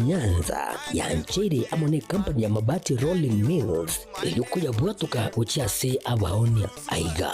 Nyanza yancheire amo necompany ya Mabati Rolling Mills erio koyabwatoka gochia ase abaonia. Aiga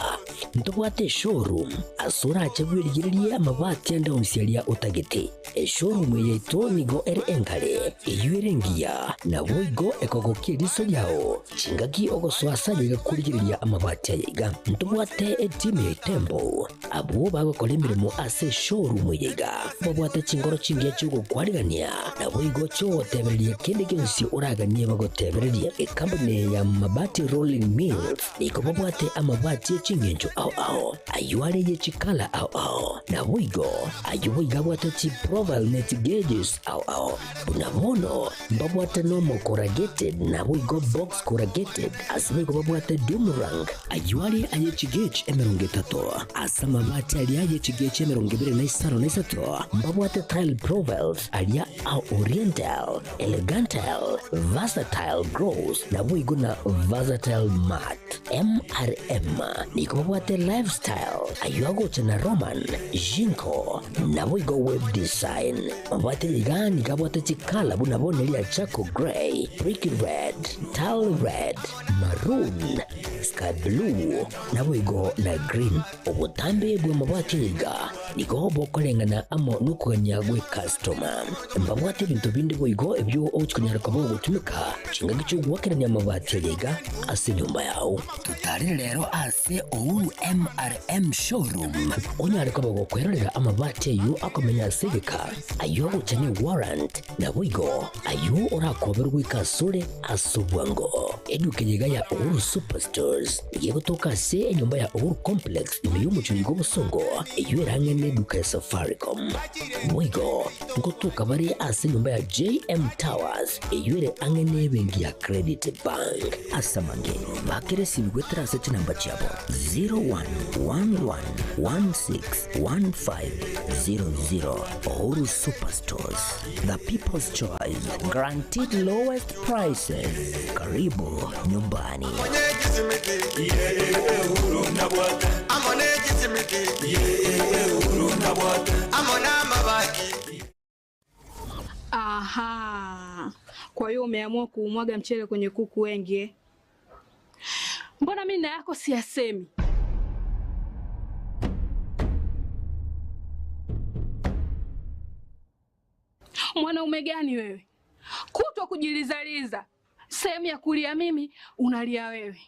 ntobwate eshowroom ase orache bwerigererie amabati ande onsi aria otagete. Eshowroom eye yaito nigo ere engare, eyio ere engiya, naboigo ekogokia eriso riao chingaki ogosoa ase ayaiga korigereria amabati ayaiga. Ntobwate etimu ya Itembo Abwo bagokora emeremo ase eshowroom eye iga babwate chinkoro chingiya chi'ogokwarigania, naboigo chi'ogotebereria kende gionsi oraganie bagotebererie. Ekampuni eye ya Mabati Rolling Mills nigo babwate amabati e ching'encho ao ao, ayio are ye chikala ao ao, naboigo ayio boigo abwate chiprofile ne chigauges ao ao. Buna bono mbabwate normal corrugated naboigo box corrugated, ase boigo babwate doomerang. Ayio are aye chigauge 30, ase amabati aria aye chigauge 23 na mbabwate tile profiles aria a oriental, elegantal, versatile gloss naboigo na versatile matte. MRM nigo babwate lifestyle, ayio agocha na Roman, Jinko, naboigo web design. Mabwate iga nigo abwate chikala buna bono eria charcoal grey, brick red, tile red, maroon, sky blue, naboigo na green. Obotambe bw'amabwate iga nigo bokoreng'ana amo nokogania gw'ecustoma. Mbabwate ebinto binde boigo ebio ogochia konyara koba ogotumeka chingaki chi'ogoakerania amabati aya iga ase enyomba yao. Totarere rero ase Uhuru MRM Showroom onyare koba gokwerorera amabati ayio akomenya ase egeka, ayio agocha ne warrant, naboigo ayio orakoberwe goika asore ase obwango. Eduka eye iga ya Uhuru Superstores nigo egotoka ase enyomba ya Uhuru Complex ime y'omochie oyo bw'obosongo, eyio ere ang'e neduka ya Safaricom. Boigo ngotoka bare ase enyomba ya JM Towers eyio ere ang'e nebenki ya Credit Bank. Ase amange, bakera esimi goetera ase chinamba chiabo 0111161500. Uhuru Superstores, the people's choice, guaranteed lowest prices. Karibu nyumbani. Aha. Kwa hiyo umeamua kuumwaga mchele kwenye kuku wengi eh? Mbona mimi na yako siyasemi? Mwanaume gani wewe? Kutwa kujilizaliza, sehemu ya kulia mimi unalia wewe.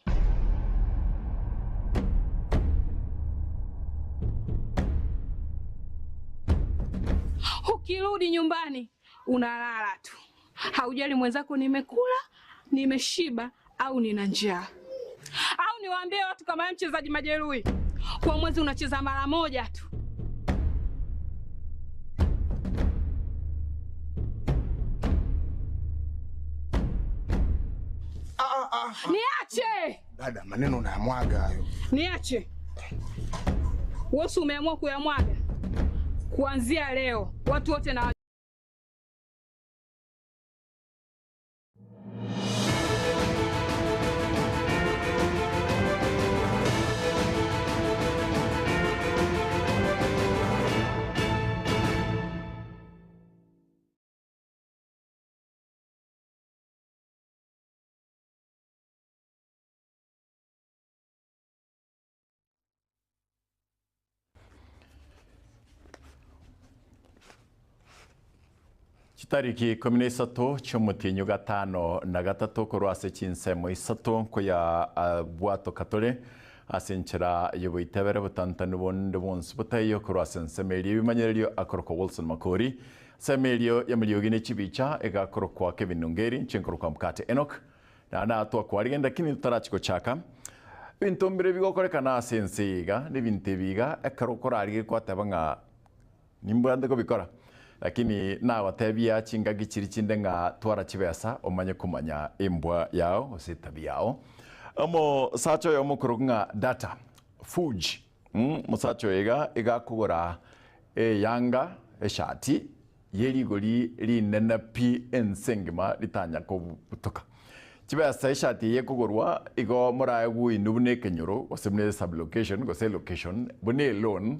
Ukirudi nyumbani unalala tu, haujali mwenzako nimekula, nimeshiba au nina njaa. Au niwaambie watu kama wewe mchezaji majeruhi, kwa mwezi unacheza mara moja tu. Niache! Dada, maneno unayamwaga hayo. Niache. Wewe si umeamua kuyamwaga? Kuanzia leo watu wote na Chitariki 13 chi'omotienyi o gatano na gatato korwa ase chinsemo isato nkoyabwatoka tore ase enchera y'oboitabere botantanu bonde bwonsi botaiyo korwa ase ensemo eria ebimanyererio akorokwa Wilson Makori. Ensemo erio y'amariogi ne chibicha egakorokwa Kevin Ongeri, inche nkorokwa Mkate Enock. Na natwakwarigende lakini totarachi gochaka. Ebinto mbire bigokorekana ase ense eye iga, na ebinto ebi iga ekero okorarigeria kwateba ng'a nimbwate kobikora, lakini nagotebia chingaki chiria chinde ng'a twara chibesa omanye komanya embwa yao gose etabia yao. Omosacha oyomo okorokwa ng'a Data Fuji, omosacha oyo iga iga akogora eyanga, eshati, ye rigori rinene pi ense engima ritanya kobutoka. Chibesa eshati eye ekogorwa igo moraegwe inwe buna ekenyoro gose buna esublocation gose elocation buna eloan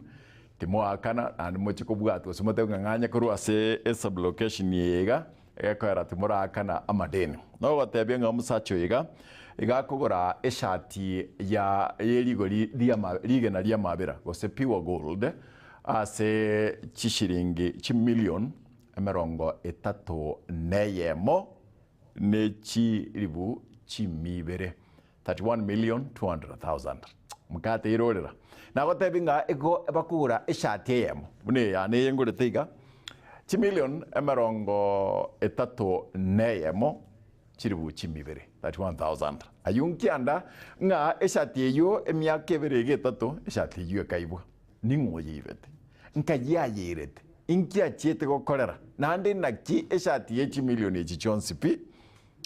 timoakana naende moche kobwatwa gose motebe ng'a ng'anye korwa ase esublocation eye iga. Egekoera timoraakana amadeni. Nogotebia ng'a omosacha oyo iga, iga akogora eshati ya yerigori riama rigena ri'amabera, gose pure gold, ase chishiringi chimilion emerongo etato neyemo, ne chilifu chimia ibere, 31,200,000. Mokate irorera. Nagotebi ng'a igo bakogora eshati eyemo buna eye yane eye ngorete iga, chimilion emerongo etato neyemo chilifu chimia ibere, 31,000. Ayio nkianda ng'a eshati eyio emiaka ebere iga etato, eshati eyio ekaibwa. Ning'o oyeibete? Nkai ayeirete? Inki achiete gokorera? Naende naki eshati ye chimilion echi chionsi pi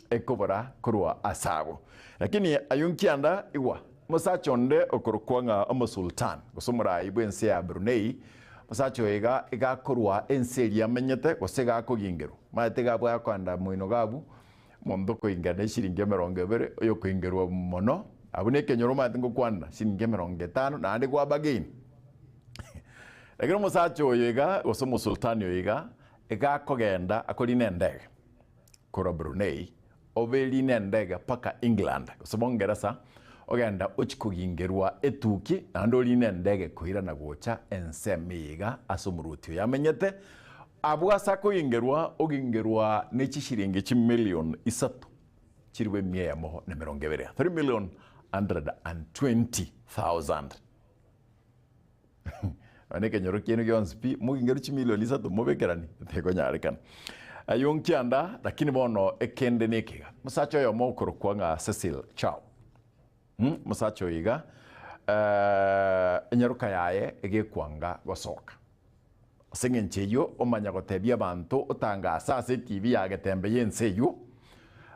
ekobora korwa ase abwo? Lakini ayio nkianda igwa, omosacha onde okorokwa ng'a omosultan, gose omoraai bw'ense ya Brunei, omosacha oyo iga iga akorwa ense eria amenyete, gose iga akogingerwa. Omanyete iga abwo akoenda moino iga abwo, omonto okoingera ne eshiringi emerongo ebere, oyokoingerwa mono, abwo na ekenyoro omanyete ngokwanera, shiringi emerongo etano, naende gwa bargain. Lakini omosacha oyo iga, gose omosultani oyo iga, iga akogenda akorina endege korwa Brunei, obe rina endege mpaka England gose Bongeresa, ogenda ochia kogingerwa etuki naende orine endege koirana gocha ensemo eye iga ase omoruoti oyo amenyete. Abwo ase akogingerwa, ogingerwa ne chishiringi chimilion isato chirwe emia eyemo na emerongo ebere, 3,120,000. Nonya ekenyoro kiaino gionsi pi, mogingerwe chimilion isato mobekerani, tekonyarekana. Ayio nkianda, lakini bono ekende neke iga, omosacha oyomo okorokwa ng'a Cecil Chow, omosacha oyo iga, enyaroka yaye egekwanga gosoka. Ase engencho eyio omanya gotebia abanto otangase ase etibi ya getembe y'ense eyio,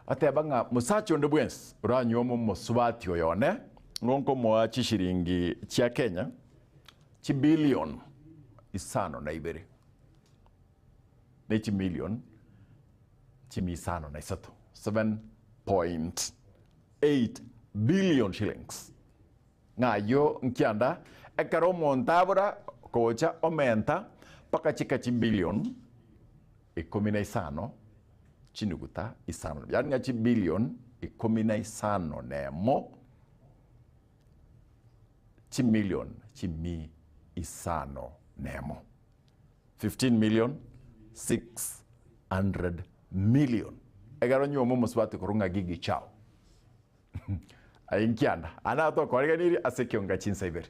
oteba ng'a mosacha onde bwensi oranyuome omosubati oyo one, nigo nkomoa chishiringi chia Kenya chibilion isano na ibere, ne chimilion chimia isano na isato, 7.8 billion shillings. Ng'a ayio nkianda, ekero omonto abora gocha omenta mpaka chika chibilion ikomi na isano chinuguta isano, yaani ng'a chibilion ikomi na isano nemo chimilion chimi isano nemo, 15,600,000,000. Ekero nyuoma omosubati korwa ng'a Gigi Chao. Aye nkianda, aa natokoariganirie ase ekionga chinsa ibere.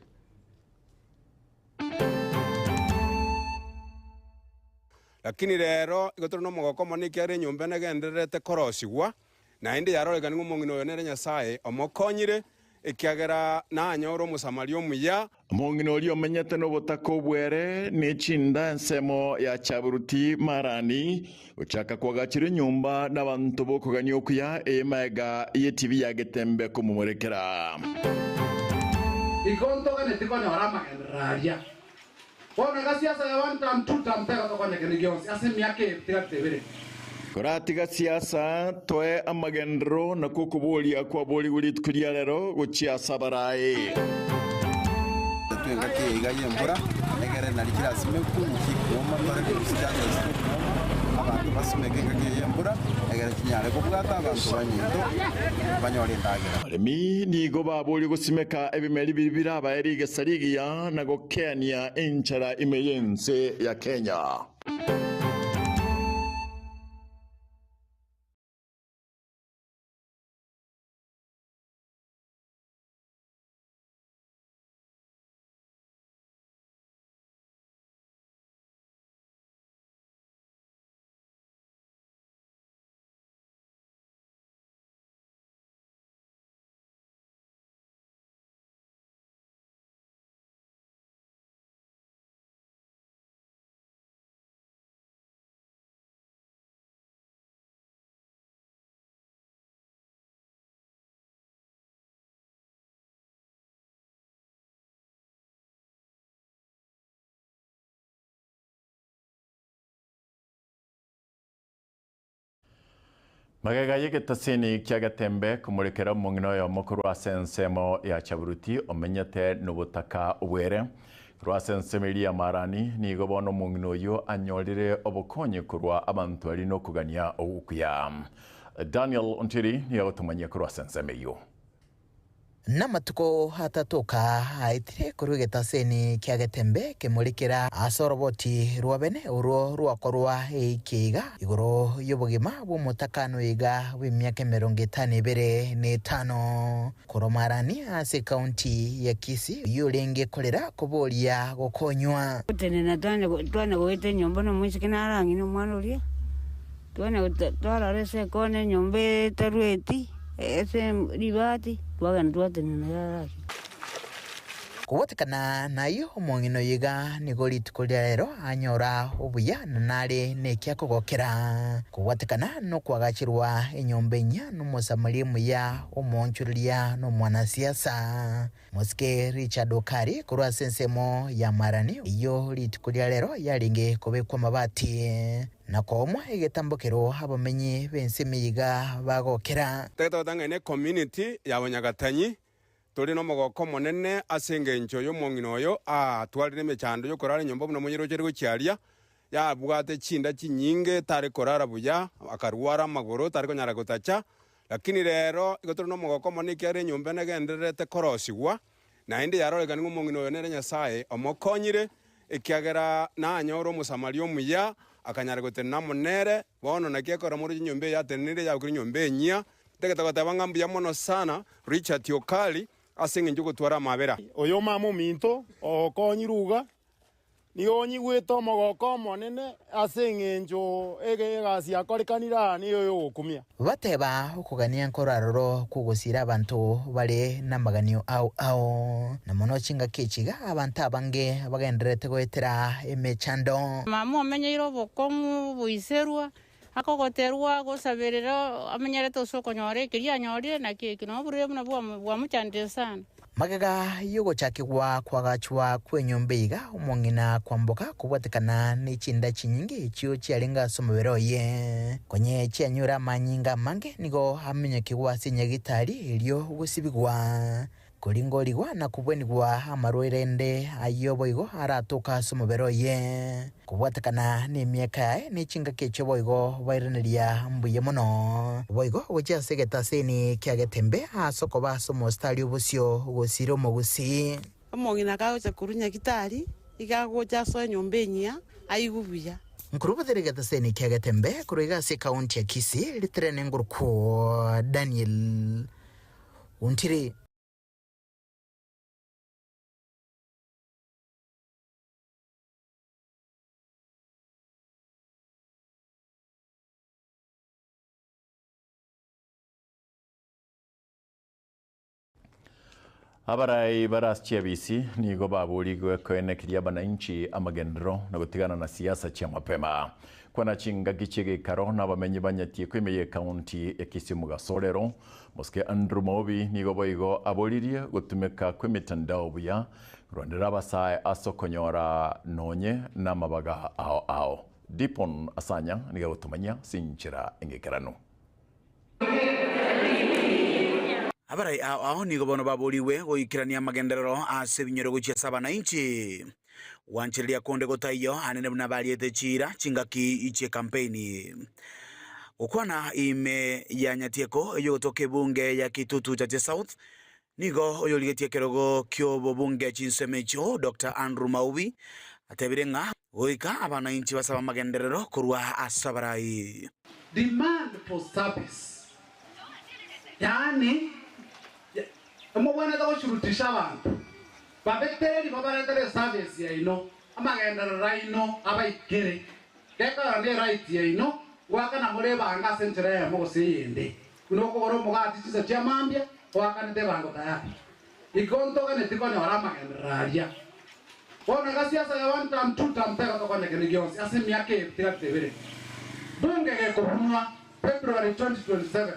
Lakini rero igo tore nomogoko omonene ekiagera enyomba ene egendererete korosigwa, naende yarorekana ng'a omong'ina oyo nere Nyasae omokonyire, ekiagera nanyore Omosamaria omuya. Omong'ina oria omenyete nobotaka obwere ne chinda ensemo ya Chaburuti Marani, gochaka kwagachirwe enyomba nabanto b'okogania okuya eye magega y'etibi ya Getembe komomorekera. Igo ntoganeti konyora amagenderero aria. Bono egasi ase ya one term, two term tegotokonya kende gionsi ase emiaka eye tiga ebere. Koratiga siasa, toe amagenderero nakwo okoboria kwaborigwe rituko ria rero gochia ase abaraai. Intwe engaki eye iga y'embura, egere nari chirasimekwe, nchikuoma, tore korusia chiancha chitokuoma, abanto basimeke engaki eye y'embura, egere chinyare kobwata abanto banyinto banyore endagera. Abaremi nigo baborie gosimeka ebimeri biria birabae rigesa rigiya na gokeania enchara ime y'ense ya Kenya. Magega y'egetasini kia Getembe komorekera omong'ina oyomo korwa ase ensemo ya Chaburuti omenyete nobotaka obwere. Korwa ase ensemo eria ya Marani, nigo bono omong'ina oyio anyorire obokonyi korwa abanto aria nokogania okuya. Daniel Ontiri nigo agotomanyia korwa ase ensemo eyio. Namatuko atatoka aetire korwa egetaseni kia Getembe kemurikera ase oroboti rwa bene orwo rwakorwa eiki iga igoro y'obogima bw'omotakano iga bw'emiaka emerongo etano ebere na etano korwa Marani ase ekaunti ya Kisii oyio orenge korera koboria gokonywa. Gotenena twane goeta enyomba na omoiseke narang'ina omwana oria, twane twarora ase ekona enyomba etarueti. Ase ribati twagenda twatenena yaraki. Kobwatekana nayio omong'ina oyo iga nigo rituko ria rero anyora obuya na nare neki akogokera. Kobwatekana nokoagacherwa enyomba enyia n'Omosamaria omuya, omoonchoreria na omwanasiasa Mosike Richard Okari korwa ase ensemo ya Marani eyio rituko ria rero yarenge kobekwa amabati na koomwa egetambokero abamenyi b'ense emiyiga bagokera. Totagete ng'a ne community ya Banyagatanyi tore nomogoko omonene ase engencho y'omong'ina oyo aatwarire emechando y'okorara enyomba buna monyeroche gochia aria, yabwate chinda chinyinge tare korara buya, akarwara amagoro tare konyara gotacha, Lakini rero igo tore nomogoko omonene ekiagera enyomba negendererete korosigwa, naende yarorekana ng'a omong'ina oyo nere Nyasae omokonyire, ekiagera nanyore Omosamaria omuya, akanyara gotenena amo nere. Bono naki ekero moroche enyomba eye yatenenire yabokire enyomba enyia, ntagete goteba ng'a mbuya mono sana Richard Okari ase engencho y'ogotwara amabera. Oyo mama ominto okonyirwe iga, Nigo onyigwete omogoko omonene ase engencho egasi yakorekanire aa nigo y'ogokumia. Bateba okogania nkoro aroro kw'ogosiira abanto bare namaganio ao ao, na mono chingaki echi iga abanto abange bagendererete goetera emechando. Mama omenyeire obokong'u boiserwa, akogoterwa agosaberera amenyerete ase okonyora ekeria anyorire naki eki noborwaire buna bwamochandire sana. Magega y'ogochakigwa kw'agachwa kw'enyomba iga, omong'ina kwamboka kobwatekana ne chinda chinyinge echio chiarenge ase omobere oye. Konye chianyure amanyinga amange nigo amenyokigwa ase enyagitari erio gosibigwa. Koringorigwa na kobwenigwa amarwaire ende ayio boigo aratoke ase omobere oye. Kobwatekana nemiaka yaye ne chingaki echio boigo bairaneria mbuya mono. Boigo gochia ase egetaseni kia Getembe ase okoba ase omositari obosio gosira omogusii. Omong'ina kagocha korwa nyagitari, iga agocha asoe enyomba enyia, aigwe buya. Nkorubotere egetaseni kia Getembe korwa iga ase ekaunti ya Kisii, ritirene ngorokwo Daniel Ontiri. Abarai bare ase chiabisi nigo baborigwe koenekeria abananchi amagenderero na gotigana na siasa chia mapema. Kwana chingaki chi'egeikaro na abamenyi banyatie kwime y'ecounty ya Kisii Mugasorero, Mosike Andrew Maubi nigo boigo aboririe gotumeka kw'emitandao buya Rondera abasae ase okonyora nonye namabaga ao ao. Dipon Asanya nigo agotomanyia ase enchera engekeranu. Abarai ao ao nigo bono baborigwe goikerania amagenderero ase ebinyoro gochia ase abanainchi. Gwanchereria konde gotaiyo anene buna bariete chiira chingaki chi'ekampeini. Gokwana ime ya Nyatieko eyogotoka ebunge ya Kitutu Chache South, Nigo oyorigetie ekerogo ki'obobunge chinsemo echio, Doctor Andrew Maubi, atebire ng'a goika abanainchi basabe amagenderero korwa ase abarai. Demand for service, yaani mobwenerete goshurutisha abanto babetereri babaretere eservice yaino, amagenderero aino abaikere. Gekogera ne right yaino goakana more ebango ase enchera eyemo gose eyende. Buna okogora omogati chinsa chia mambia, oakanete ebango tayari. Igo ntoganeti konyora amagenderero aria. Bono egasi ase ya one term, two term tegotokonya kende gionsi ase emiaka eye tiga tebere. Bunge gekobunwa February 2027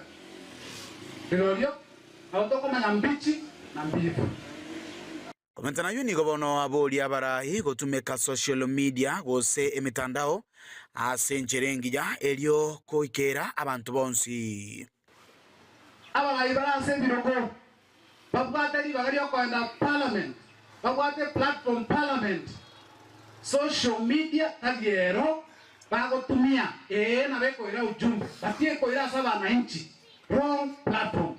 rirorio nabo tokomanya mbichi na mbibu. Komenta nayio nigo bono aboria abarai gotumeka social media gose emetandao ase enchera engiya erio goikera abanto bonsi. Abarai bare ase ebirogo babwate ribaga ri'okoenda Parliament. Babwate platform parliament, social media tari ero bagotumia ee nabo ekoira ujumbe but ekoira ase abanainchi wrong platform.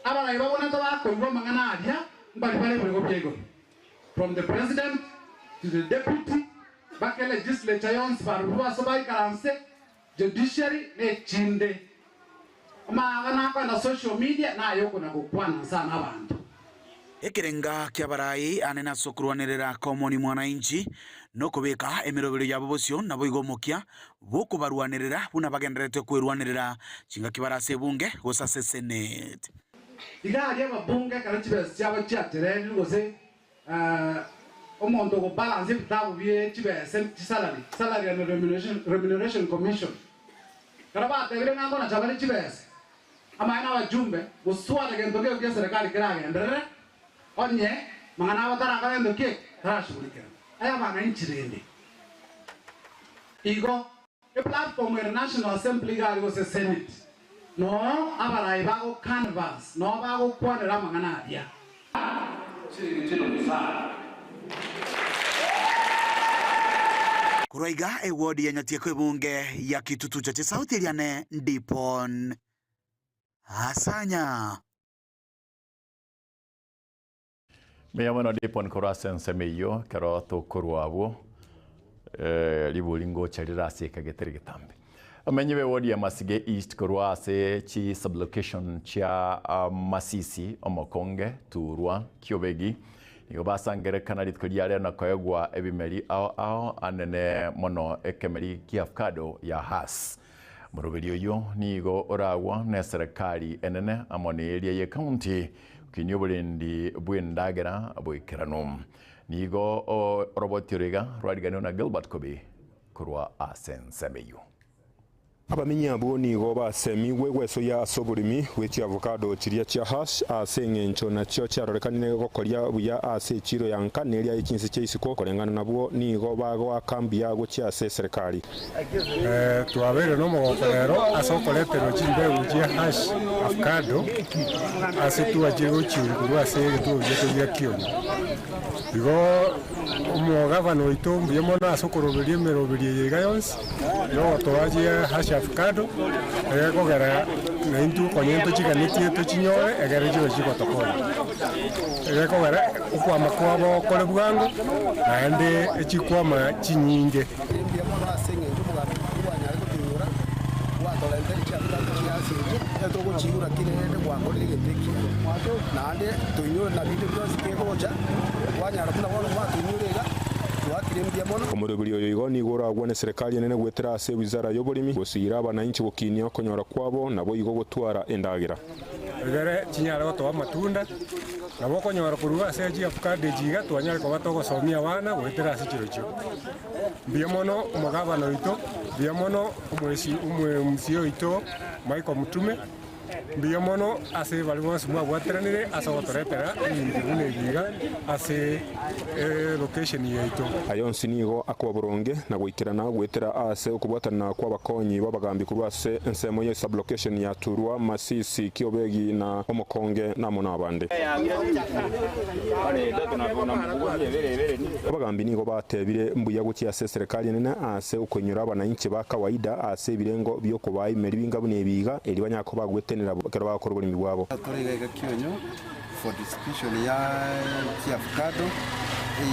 Abarai babonete bakoigwa amang'ana aria mbari bare ebirogo bia igoro from the president to the deputy mpaka elegislature yonsi barobwo ase baikaranse judiciary na echinde. Amang'ana akoenda social media naye okona gokwana nsa nabanto. Ekerenga ki'abarai anene ase okorwanerera komoni mwananchi, na okobeka emeroberio yabo bosio, naboigo omokia bw'okobarwanerera buna bagendererete kwerwanerera chingaki bare ase ebunge gose ase eseneti. Iga aria ababunge ekero chibesa chiabo chiachererirwe gose omonto ogobalance ebitabu bie chibesa chisalary, Salary and Remuneration Commission, ekero batebire ng'a nkonacha bare chibesa, Amaene abajumbe, goswara gento kegio kia serikali keragenderere, onye mang'ana abo tarakora gento ki tarashugulikera. Aye abananchi rende, igo eplatform ere National Assembly iga aria gose Senate, noo abarai bago canvass, noo bagokwanera amang'ana aria. Korwa iga ewodi ya Nyatieko ebunge ya Kitutu Chache South eriane Ndipon Asanya. Mbuya mono Dipon korwa ase ensemo eyio ekero tokorwa abwo eh, ribori ngocha rire ase ekageteri getambe. Abamenyi b'ewodi ya Masige East korwa ase chi sublocation chia ah, Masisi, Omokonge, Turwa, Kiobegi nigo basangerekana rituko ria rero na koegwa ebimeri ao ao anene mono ekemeri kia avocado ya Hass. Moroberi oyio nigo oragwa neserekari enene amo neeria ye county gokinia oborendi bw'endagera boikeranu. Nigo oroboti oro iga rwariganirwe na Gilbert Kobi korwa ase ensemo eyio. Abamenyi abwo nigo basemigwe gwesoyia ase oboremi bwe chiavocado chiria chia Hass ase engencho nachio chiarorekanire gokoria buya ase echiiro ya nka neria ye chinse chia isiko. Koreng'ana nabwo nigo bagoaka mbuya gochia ase eserekari. Twabeire nomogoko rero ase okoreterwa chimbegu chia hash avocado ase twachire gochiuria korwa ase egetuo giaito gia Kioni. Igo omogavana oito mbuya mono ase okoroberia emeroberio eye iga yonsi na ogotoa chia hash avocado egekogera naintwe konya ntochiganetie tochinyore egere chibe chigotokonya. Egekogera okwama kwabo kore bwango naende echikwama chinyinge. Mbuya mono ase engencho omogambi bwanyare gotoinyora, gwatorentera chiabitanto chia ase eria, ekero togochiigura kera rende gwakorire egento ekiya. Naende toinyore na binde bionsi kegocha, kwanyara buna bono gwatoinyora iga, twakire mbuya mono. Omoroberi oyo igo nigo oragwane eserekari enene goetera ase ewizara y'oboremi, gosiira abananchi gokinia okonyora kwabo, naboigo gotwara endagera. Egere chinyare gotoa amatunda, nabo okonyora korwa ase chiavocado echi iga twanyare koba togosomia abana goetera ase chirochio. Mbuya mono omogabana oito, mbuya mono omoesi omoMCA oito Michael Mutume, mbuya mono ase baria bonsi mwabwateranire ase ogotoretera ebinto buna ebi iga ase elocation yaito. Aya onsi nigo akoba boronge na goikerana goetera ase okobwatana kw'abakonyi b'abagambi korwa ase ensemo ye sub-location ya Turwa, Masisi, Kiobegi na Omokonge na amo nabande. Abagambi nigo batebire mbuya gochia ase eserekari enene ase okoinyora abanainchi ba kawaida ase ebirengo bi'okobaa emeri binga buna ebi iga erio banyare koba bagwetenera ekero bagokora oboremi bwabo. Tore iga iga Kionyo for distribution ya chiavocado,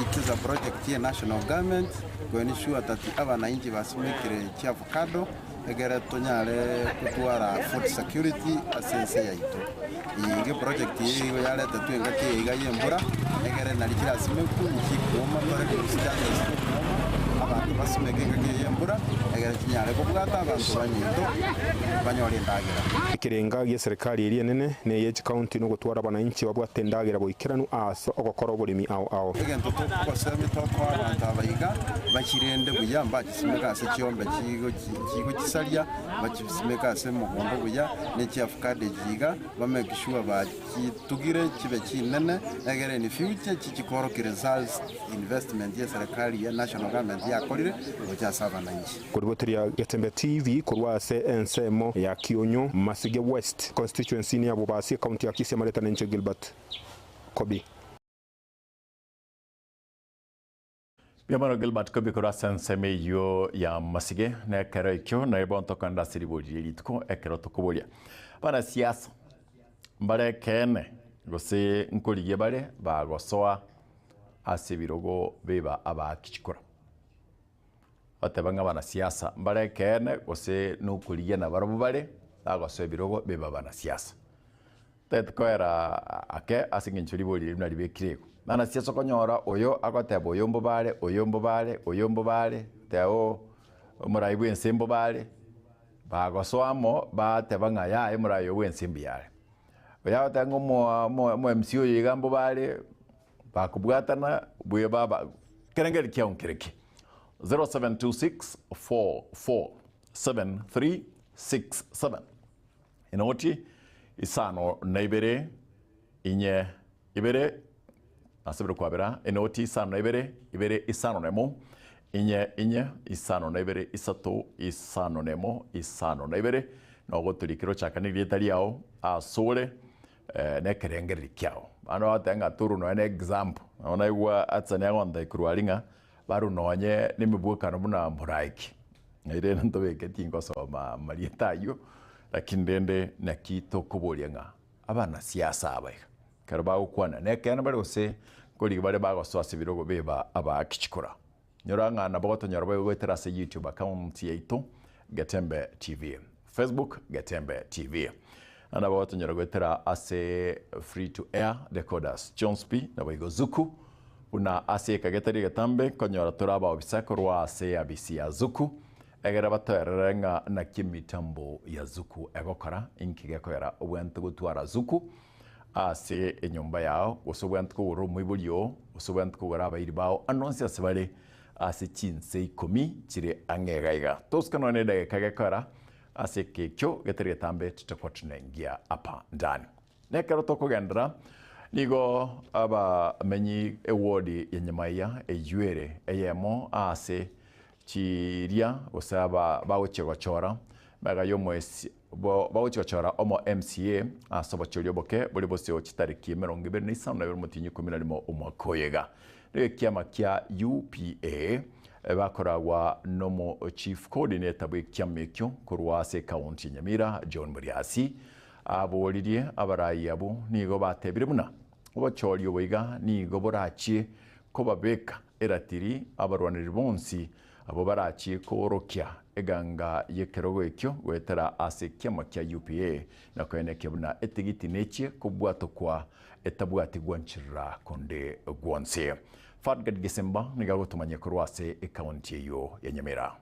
it is a project ye national government to ensure that abanainchi basimekire chiavocado egere tonyare gotwara food security ase ense yaito. Eye iga eproject eye igo yaretetwe engaki eye iga ya embura, egere nari chirasimekwe nchikuoma tore chinsa chikuoma, abanto basimeke engaki eye ya embura, egere chinyare kobwata abanto banyito banyore endagera. Ekerenga gi'eserekari eria enene na eye chikaunti nogotwara abananchi babwate endagera boikeranu ase ogokora oboremi ao ao. Egento togosemia tokoa abanto aba iga, bachirende buya, mbachisimeke ase chiombe chigochisaria, bachisimeke ase omogondo buya, ne chiavocado echi iga, ba make sure bachitugire chibe chinene, egere in future chichikorokia results investment ye serikali ya national government yakorire gocha ase abananchi. Koriboteria Getembe TV korwa ase ensemo ya Kionyo, Masige West Constituency niabwo basie County ya Kisii amaretana inche Gilbert Kobi. Mbuya Gilbert Kobi korwa ase ensemo eyio ya Masige, na ekero ekio naye bono tokogenda ase ribori rie rituko ekero tokoboria abanasiasa mbare ekeene gose nkorigia bare bagosoa ase ebirogo biba abaaki chikura. Bateba ng'a abanasiasa mbare ekeene gose nokorigia nabarobwo bare bagosoa ebirogo biba abanasiasa. Totagete koera ake ase eng'encho ribori riria buna ribekire igo. Abanasiasa okonyora oyo agoteba oyo mbobare, oyo mbobare, oyo mbobare, oteba oo omorai bwa ense mbobare, bagosoa amo bateba ng'a yaya omorai oyo bwa ense mbuya are. Oyo agoteba ng'a omo omo omo MC oyo iga mbobare, bakobwatana buya baba ekerengerio kiao nkere ki? 0726 447 367. Enoti isano na ibere inye ibere nasabire kwabera enoti isano na ibere ibere isano na emo inye inye isano na ibere isato isano na emo isano na ibere nogotorikera ochakane erieta riao asore eh, na ekerengereri kiao. Abande bagoteba ng'a toru nonya na example nabo naigwa Hudson agontebia korwa aria ng'a baru nonye na emebwekano buna mboraiki. Rende ntobeke tingosoma amarieta ayio, lakini rende naki tokoboria ng'a abanasiasa aba iga, ekero bagokwana nekeene bare gose nkorigia bare bagosoa ase ebirogo beba abaaki chikura. Nyora ng'a nabo gotonyora boigo goetera ase YouTube account yaito Getembe TV, Facebook Getembe TV. Na nabo gotonyora goetera ase free to air decoders chionsi pi naboigo Zuku Buna ase eka getari egetambe, nkonyora tore abaobisa korwa ase eabisi ya Zuku, egere batoerere ng'a naki emitambo ya Zuku egokora, inki gekogera obwenerete gotwara Zuku ase enyomba yao, gose obwenerete kogorera omoibori oo, gose obwenerete kogora abairi bao ande onsi ase bare ase chinse ikomi chire ang'e iga iga. Tosuka nonya nedageka gekogera ase eka ekio getari getambe titakuwa tunaingia hapa ndani. Nekero tokogenderera, nigo abamenyi ewodi ya Nyamaiya eyio ere eyemo ase chiria gose aba bagochia gochora magega y'omoesi bagochia gochora omo MCA ase obochori oboke bore bosio chitariki 25 omotienyi 11 omwaka oyo iga. Nigo ekiama kia UPA bakoragwa nomo chief coordinator bw'ekiama ekio korwa ase ekaunti ya Nyamira John Muriasi Aboririe abarai abwo nigo batebire buna obochori obo iga nigo borachie kobabeka eratiri abarwaneri bonsi abwo barachie koorokia eganga y'ekerogo ekio goetera ase ekiama kia UPA na koenekia buna etigiti nechie kobwatokwa etabwati gwancherera konde gwonsi. Fadgard Gisimba nigo agotomanyia korwa ase ekaunti eyio ya Nyamira.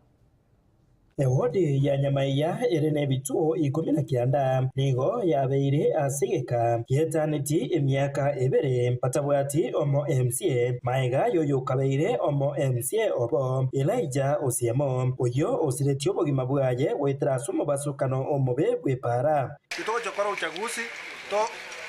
Ewodi ya Nyamaiya ere nebituo 19 nigo yabeire ase egeka gietaneti emiaka ebere batabwati omo MCA, maega y'oyokabeire omo MCA obo, Elijah Osiemo, oyio osiretie obogima bwaye goetera ase omobasokano omobe bw'epaara. Titogochia gokora uchaguzi to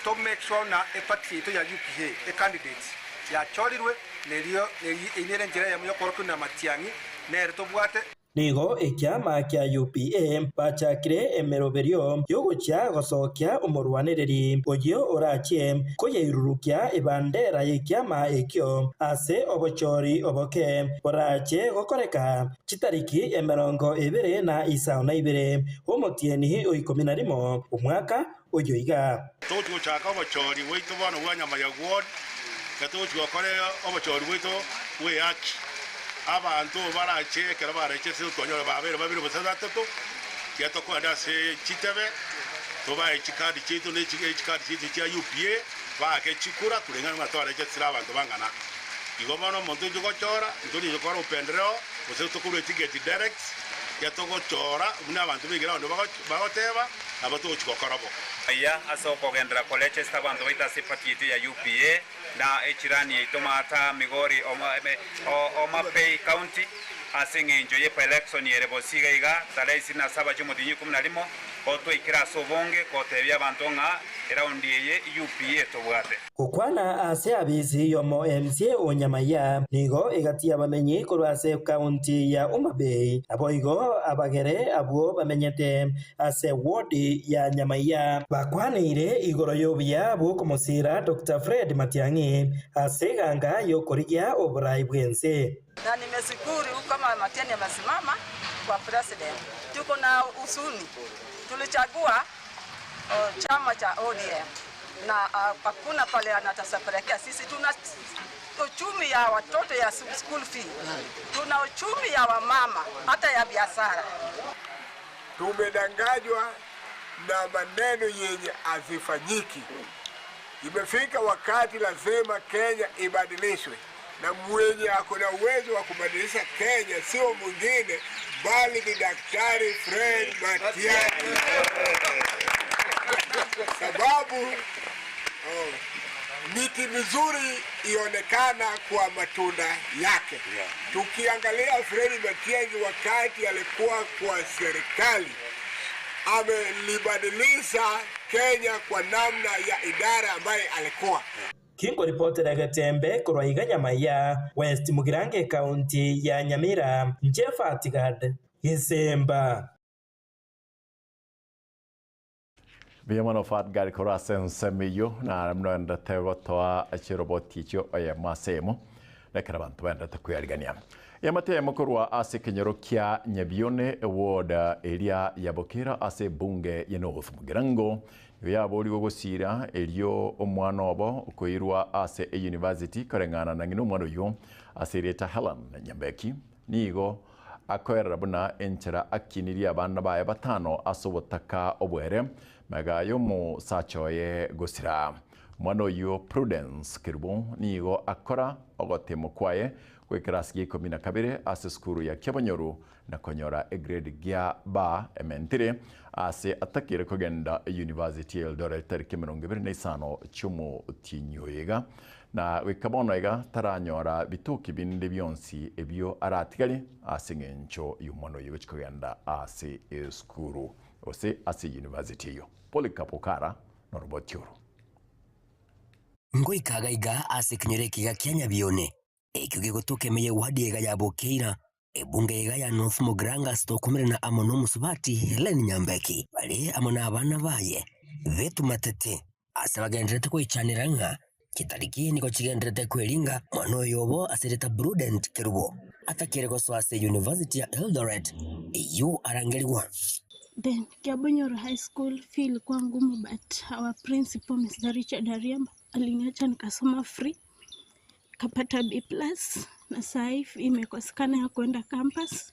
to make sure ng'a eparty yaito ya UPA ecandidates yachorirwe nerio eyio nere enchera eyemo yokorokia buna Matiang'i nere tobwate. Nigo ekiama kia UPA bachakire emeroberio y'ogochia gosokia omorwanereri oyio orachie koyeirurukia ebandera y'ekiama ekio ase obochori oboke borache gokoreka chitariki 22 omotienyi o 11 omwaka oyo iga. Togochia gochaka obochori bwaito bono bwa nyama ya gwod, na togochia gokora obochori bwaito bw'ehaki. Abanto barache ekero barache ase otwanyore babere babere gose batato, tiga tokogenda ase chitebe, tobae chikadi chiaito ne chikadi chiaito chia UPA, baake chikura koreng'ana buna twareche ase abanto bang'ana. Igo bono omonto oinche gochora, ntori gokora upendeleo, gose tokorua etigeti direct, tiga togochora buna abanto b'eground bagoteba, nabo togochia gokora bo. Aya ase okogenderera korechesta abanto baito ase eparty yaito ya UPA na echirani yaito Maata, Migori, Homa Bay County ase eng'encho ye by-election ere bosio iga iga tarehe 27 chiomotienyi 11 ko twaikire ase obonge gotebia abanto ng'a Eraundi eye UPA tobwate. Gokwana ase abisi y'omo MCA o Nyamaiya nigo egati y'abamenyi korwa ase ekaunti ya Homa Bay, naboigo abagere abwo bamenyete ase ward ya Nyamaiya bakwaneire igoro y'obuya bw'okomosiira Doctor Fred Matiang'i ase eganga y'okorigia oborai bw'ense. Na nimeshukuru kama Matiang'i amesimama kwa president, tuko na huzuni tulichagua chama cha ODM na hakuna pale anatasapelekea sisi. Tuna uchumi ya watoto ya school fee, tuna uchumi ya wamama hata ya biashara. Tumedanganywa na maneno yenye hazifanyiki. Imefika wakati lazima Kenya ibadilishwe, na mwenye ako na uwezo wa kubadilisha Kenya sio mwingine bali ni Daktari Fred Matiang'i sababu oh, miti mizuri ionekana kwa matunda yake. Tukiangalia Fred Matiang'i wakati alikuwa kwa serikali, amelibadilisha Kenya kwa namna ya idara ambaye alikuwa Kinkoripotera Getembe korwa iga Nyamaiya, West Mugirango ekaunti ya Nyamira, inche Fatigad Gesemba. Mbuya mono Fatgard korwa ase ensemo eyio, na mnoendete gotoa chiroboti echio oyemo ase eyemo, nekero abanto baendete kweyarigania. Eamate eyemo korwa ase ekenyoro kia Nyabione eward eria ya Bokera ase ebunge ya North Mugirango nigo yaborigwe gosiira erio omwana obo okoirwa ase eyunivasiti koreng'ana na ng'ina omwana oyio ase erieta Helen Nyambeki nigo Akoerera buna enchera akinirie abana baye batano ase obotaka obwere, magega y'omosacha oye gosira. Omwana oyio Prudence Kerubo nigo akora ogotemwa kwaye gw'ekerasi gia ikomi na kabere ase esukuru ya Kiabonyoru na konyora egrade gia B ementire ase atakeire kogenda eyunivasiti ya Eldoret tariki 25 chi'omotienyi oyo iga. Na goika bono iga taranyora bitoki binde bionsi ebio aratigare ase engencho y'omwana oyio gochia kogenda ase esukuru gose ase university eyio. Polycarp Okara noroboti oro. Ngoika iga ase ekenyoro ekiga kia Nyabione, ekio gegotoka ime y'ewadi iga ya Bokeira, ebunge iga ya North Mugirango ase tokomerana amo nomosubati Hellen Nyambeki bare amo nabana baye betumatete. Ase bagendererete goichanera ng'a chitariki nigo chigendererete kweringa, omwana oyo obo ase erieta Prudent Kerubo atakire gosoa ase University ya Eldoret eyio arangerigwa. Then Kiabonyoru High School fee ilikuwa ngumu but our principal Mr. Richard Ariemba aliniacha nikasoma free nikapata B plus na saa hii imekosekana ya kuenda campus.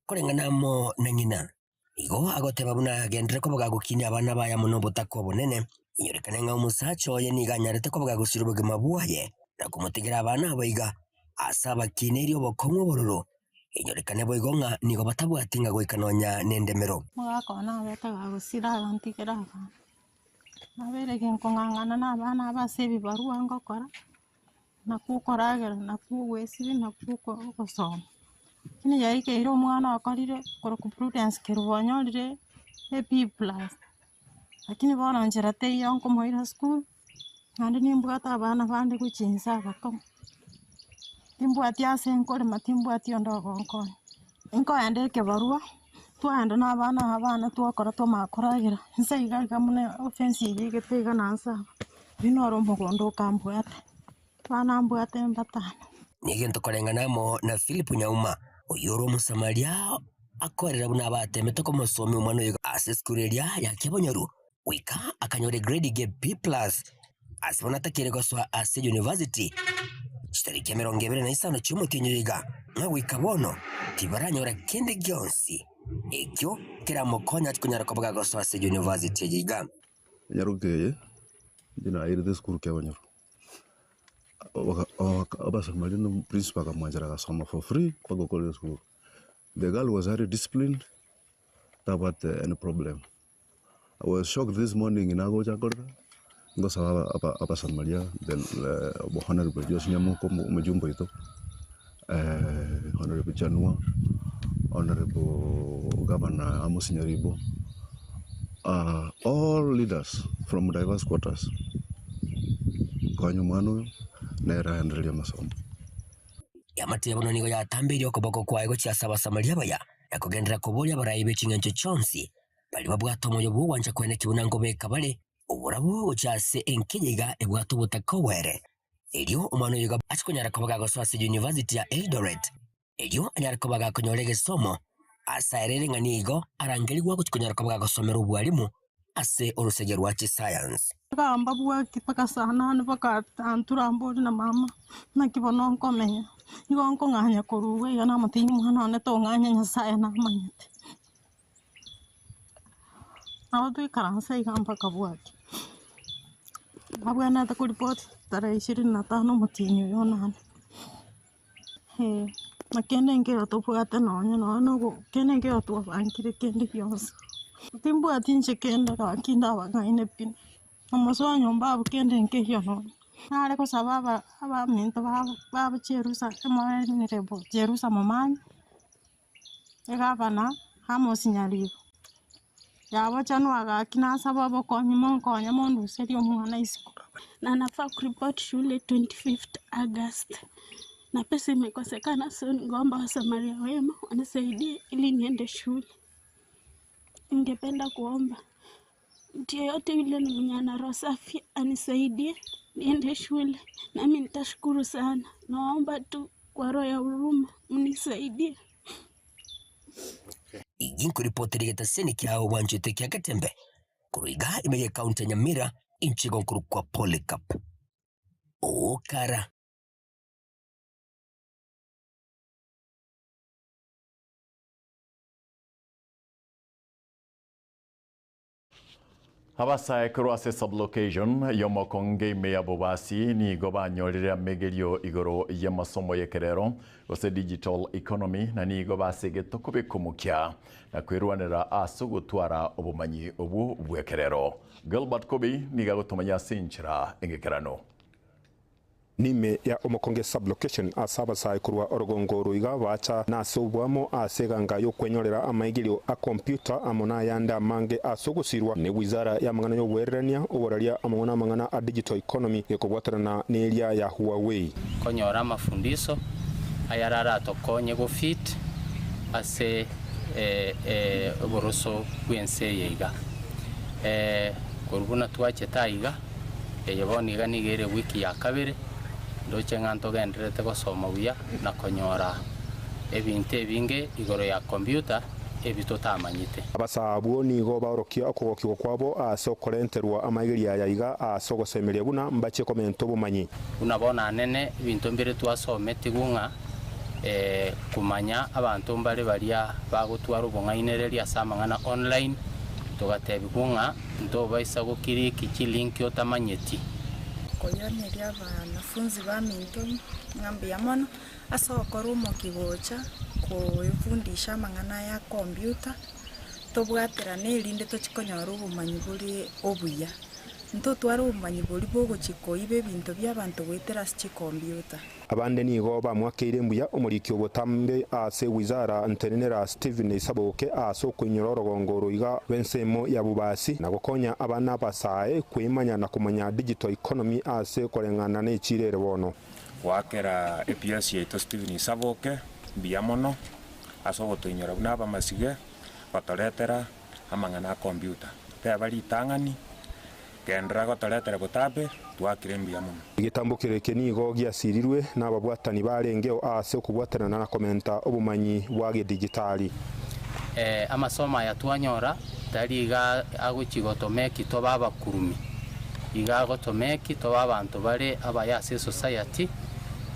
Koreng'ana amo na ng'ina, Igo agoteba buna agenderere koba gagokinia abana baye amo nobotaka obonene, inyorekane ng'a omosacha oye nigo anyarete koba gagosiria obogima bwaye na komotigera abana abo iga ase abakineiri obokong'u obororo, inyorekane boigo ng'a nigo batabwati ng'a goika nonya nendemero. Omogaka one abete gagosira agantigera abana. Nabeire ginkong'ang'ana na abana aba ase ebibarua ngokora, nakwo okoragera, nakwo ogwesibia, nakwo ogosoma. Lakini yaikeire omwana okorire korokwa Prudence Kerubo onyorire a B plus, lakini bono nchera teiyo nkomoira sukuru, naende nimbwate abana bande gochia inse abakong'u. Timbwati ase nkorema, timbwati onde ogonkonya. Nkoenda ekebarua, twaenda na abana aba bane twakora twamanya koragera, inse iga iga buna ofensi eywo igete iga na nse aba, oyio noro omogondo okambwata, abana mbwate mbatano. Negento koreng'ana amo na Filipo Nyauma, oyio ore Omosamaria, akoerera buna abateemete komosomia omwana oyo ase esukuru eria ya Kiabonyoru goika akanyora egrade ge B plus ase bono atakeire gosoa ase university chitariki 25 chi'omotienyi oyo iga, ng'a goika bono tibaranyora kende gionsi ekio keramokonye ase konyara koba gagosoa ase university eye iga. Enyaroke eye inche nairete esukuru Kiabonyoru. Abasamaria na principal akamwanchera agasoma for free mpaka okorire esukuru. The girl was highly disciplined, tabwate any problem. I was shocked this morning nagocha korora, ngosaba abasamaria the honorable Joyce Nyamoko omojumbe oito, honorable Chanua, honorable governor Amos Nyaribo. All leaders from diverse quarters konya omwana oyo nere aendererie amasomo. Eamate ya bono nigo yatambeirie okoboko kwaye gochia ase Abasamaria abaya, na kogenderera koboria abarai be ching'encho chionsi, baria babwate omoyo bw'ogwancha kweneki buna nkobeka bare oborabu gochia ase enkeya iga ebwate obotaka obwere. Erio omwana oyo iga achia konyara koba gagosoa ase University ya Eldoret, erio anyare koba gakonyora egesomo ase aerere ng'a nigo arangerigwa gochia konyara koba gagosomera obwarimu ase orosege rwa chisayansi. Gamba bwaki mpaka saa nane mpaka anture ambori na mama, naki bono nkomenya, nigo nkong'anya korwa iga namotebi omwana one tong'anya Nyasaye namanyete. Nabo toikaranse iga mpaka bwaki, nabwenerete koripoti tarehe ishirini na tano omotienyi oyo onane. Na kende nkeiyo tobwate nonye nonye na ogo kende nkeiyo twabangire kende gionsi. Timbwati inche kende gaki ndabang'aine pi, omosoa nyomba abwo kende nkeiyo nonye. Nare gosaba aba abaminto babo babo chierusa emorenire Jerusa Momanyi. Egavana Amos Nyaribo, yabochanwa gaki nasaba obokonyi monkonye monduserie omwana isiko. Na nafaa kuripoti shule 25th August na pesa imekosekana, so ningeomba wasamaria wema wanisaidie ili niende shule. Ningependa kuomba mtu yeyote yule ni mwenye ana roho safi anisaidie niende shule, nami nitashukuru sana. Naomba tu kwa roho ya huruma mnisaidie. Igi nkoripotera egetaseni kiao bwanchete kia Getembe korwa iga ime y'ekaunti ya Nyamira inche igo nkorokwa Polycarp Okara. Abasae korwa ase sublocation y'omokonge ime ya Bobasi nigo banyorire amegerio igoro y'amasomo y'ekerero gose digital economy na nigo basegete okobeka omokia na kwerwanera ase ogotwara obomanyi obwo bw'ekerero. Gilbert Kobi nigo agotomanya ase enchera engekeranu. Nime ya omokonge Sub-location ase abasae korwa orogongo oro iga bacha nase oboamo ase eganga y'okwenyorera amaigerio a computer amo nayande amange ase ogosirwa ne wizara y'amang'ana y'oboererania, oboraria amo namang'ana a digital economy gekobwatanana neria ya Huawei. Konyora amafundiso ayare aratokonye go fit ase oboroso bw'ense eye iga. Korwa buna twachete aiga. Eye bono iga nigo ere ewiki ya kabere, ndoche ng'a ntogendererete gosoma buya na konyora ebinto ebinge igoro ya computer ebi totamanyete. Abasaa abwo nigo baorokia okogokigwa kwabo ase okorenterwa amaigerio aya iga ase ogosemeria buna mbachie komenta obomanyi. Buna bono anene ebinto mbire twasometigwe ng'a komanya abanto mbare baria bagotwara obong'ainereria ase amang'ana online, togatebigwa ng'a Ntobaisa gokiriki chilinki otamanyeti. Koiraneria abanafunzi baminto ng'a mbuya mono ase ogokora omokia gocha koefundisha amang'ana aya computer, tobwaterane erinde tochie konyora obomanyi bore obuya. Ntotware obomanyi boria bogochia koiba ebinto bia abanto goetera ase chicomputer. Abande nigo bamwakeire mbuya omoriki obotambe ase wizara ntenenera Stephen Isaboke ase okoinyora orogongo oro iga rw'ensemo ya Bobasi na gokonya abana abasae kweimanya na komanya digital economy ase koreng'ana nechiira ere bono. Goakera epiasi yaito Stephen Isaboke mbuya mono ase ogotoinyora buna abamasige gotoretera amang'ana a computer. Teba ritang'ani Genderera gotoretera botambe, twakire mbuya mono. Egetambokero eke nigo giasirirwe nababwatani barengeo aase okobwatanana na komenta obomanyi bwa gedijitali. Amasomo aya twanyora tari iga agochia gotomeki tobe abakurumi, iga agotomeki tobe abanto bare abaya ase esociety,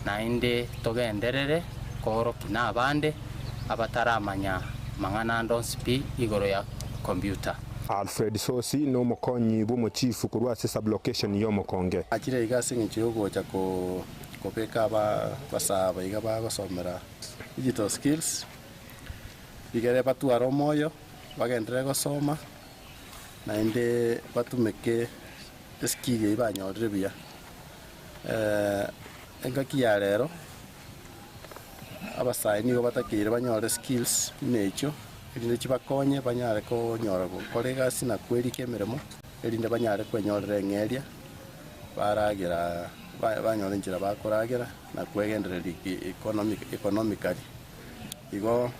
naende togenderere koorokia na abande abataramanya mang'ana ande onsi pi igoro ya computer. Alfred Sosi nomokonyi bw'omochifu korwa ase sublocation y'Omokonge. Achire iga ase engencho y'ogocha kobeka abasaa aba iga bagosomera digital skills, rigere batware omoyo, bagenderere gosoma, naende batumeke eskill eyio banyorire buya. Engaki ya rero, abasae nigo batakeire banyore skills buna echio. Erinde chibakonye banyare konyora gokora egasi na kwerika emeremo, erinde banyare kwenyorera eng'eria, baragera banyore enchera bakoragera na kwegendereria economic economically. Igo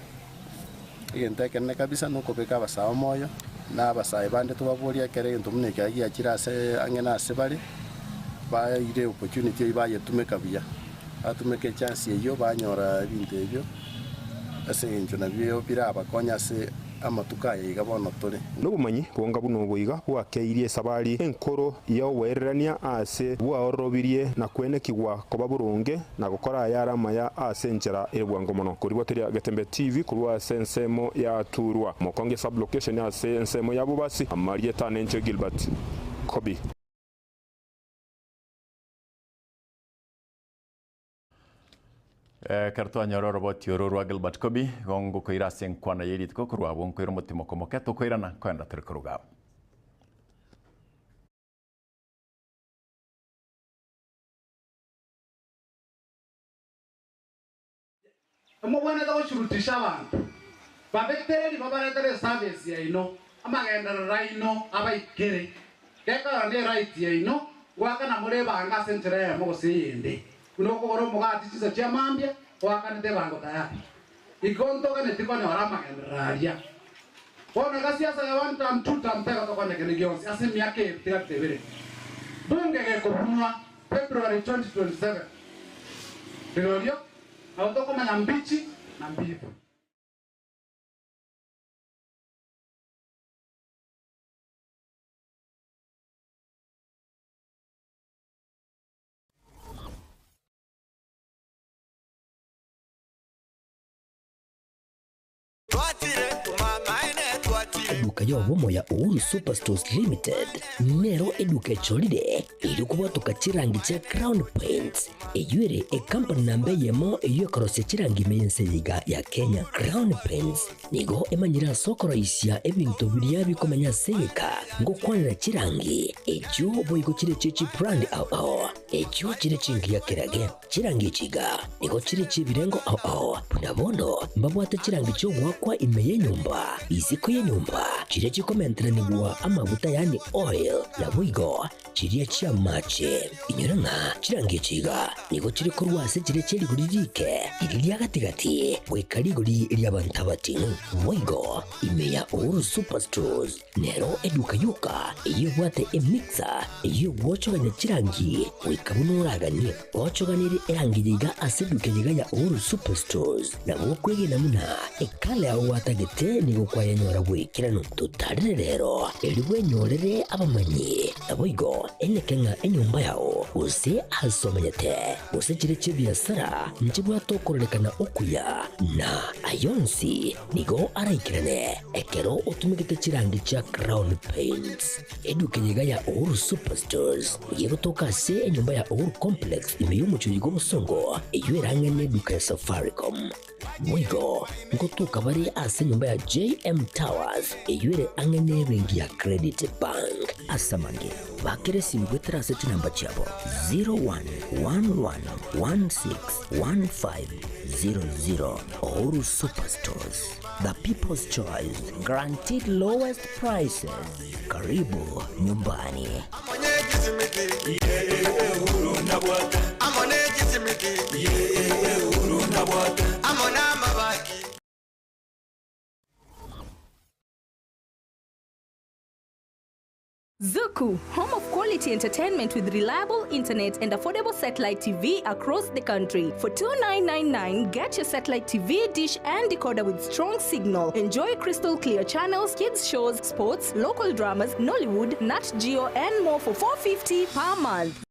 egento ekenene kabisa na okobeka abasae omoyo, na abasae bande tobaborie ekero egento buna ekero giachire ase ang'e na ase bare, baire opportunity eyio bayetumeka buya, batumeka echance eyio banyora ebinto ebio. Ase engencho nabio birabakonye ase amatuko aya iga bono tore. Nobomanyi bonga buna obo iga bwakeirie esabari enkoro y'ogwererania ase bwaororobirie na kwenekigwa koba boronge na gokora ayare amaya ase enchera ere bwango mono. Koribwateria Getembe TV korwa ase ensemo ya Turwa, Mokonge Sub-location ase ensemo ya Bobasi, amarieta nenche Gilbert Kobi. Ekero twanyora oroboti oro rwa Gilbert Kobi, igo ngokoira ase enkwana ye rituko korwa abwo nkoira omotimoko omoke tokoirana nkoenda tore koruga amo. Mobwenerete goshurutisha abanto, babetereri babaretere eservice yaino, amagenderero aino abaikere. Gekogera ne right yaino goakana more ebango ase enchera eyemo gose eyende. Buna okogora omogati chinsa chia mambia, oakanete ebango tayari. Igo ntoganeti konyora amagenderero aria. Bono iga siasa ya one term, two term tegotokonya kende gionsi ase emiaka eye tiga tebere. Bunge gekobunwa February 2027 rirorio nabo tokomanya mbichi na mbibu. Eduka y'obomo ya Uhuru Superstores Limited nero eduka echorire erio kobwatoka chirangi chia Crown Paints eyio ere ecompany namba eyemo eyio ekorosia chirangi ime y'ense eye iga ya Kenya. Crown Paints nigo emanyire ase okoroisia ebinto biria bikomenya ase egeka ngokwanera chirangi echio boigo chire chie chibrand ao ao echio chire chingiya kerage. Chirangi echi iga nigo chire chi'ebirengo ao ao, buna bono mbabwate chirangi chi'ogoakwa ime y'enyomba, isiko y'enyomba, chiria chikomenteranigwa amaguta yaani oil, naboigo chiria chi'amache. Inyora ng'a chirangi echi iga nigo chire korwa ase chiria chie rigori riike, riria ria gati-gati, goika rigori ri'abanto abating'u. Boigo ime ya Uhuru Superstores Nero eduka yoka eyio ebwate emixer eyio egwochogania chirangi goika buna oraganie. Gochoganirie erangi eye iga ase eduka eye iga ya Uhuru Superstores nabo okwegena buna ekala yao gwatagete nigo kwayenyora bw'ekeranu. Totarere rero erio bwenyorere abamanyi naboigo eneke ng'a enyomba yao gose ase omanyete gose chire chi'ebiasara nchibwate okororekana okuya na ayonsi nigo araikerane Ekero otumegete chirangi chia Crown Paints, eduka eye iga ya Uhuru Superstores nigo egotoka ase enyomba ya Uhuru Complex ime y'omochie oyo bw'obosongo eyio erang'e neduka ya Safaricom. Boigo ngotoka bare ase enyomba ya JM Towers eyio ere ang'e nebenki ya Credit Bank. Ase amange, bakera esimi goetera ase chinamba chiabo 0111161500 Uhuru Superstores. The People's Choice, guaranteed lowest prices. Karibu nyumbani. Zuku, home of quality entertainment with reliable internet and affordable satellite TV across the country. For 2999, get your satellite TV, dish and decoder with strong signal. Enjoy crystal clear channels, kids shows, sports, local dramas, Nollywood, Nat Geo and more for 450 per month.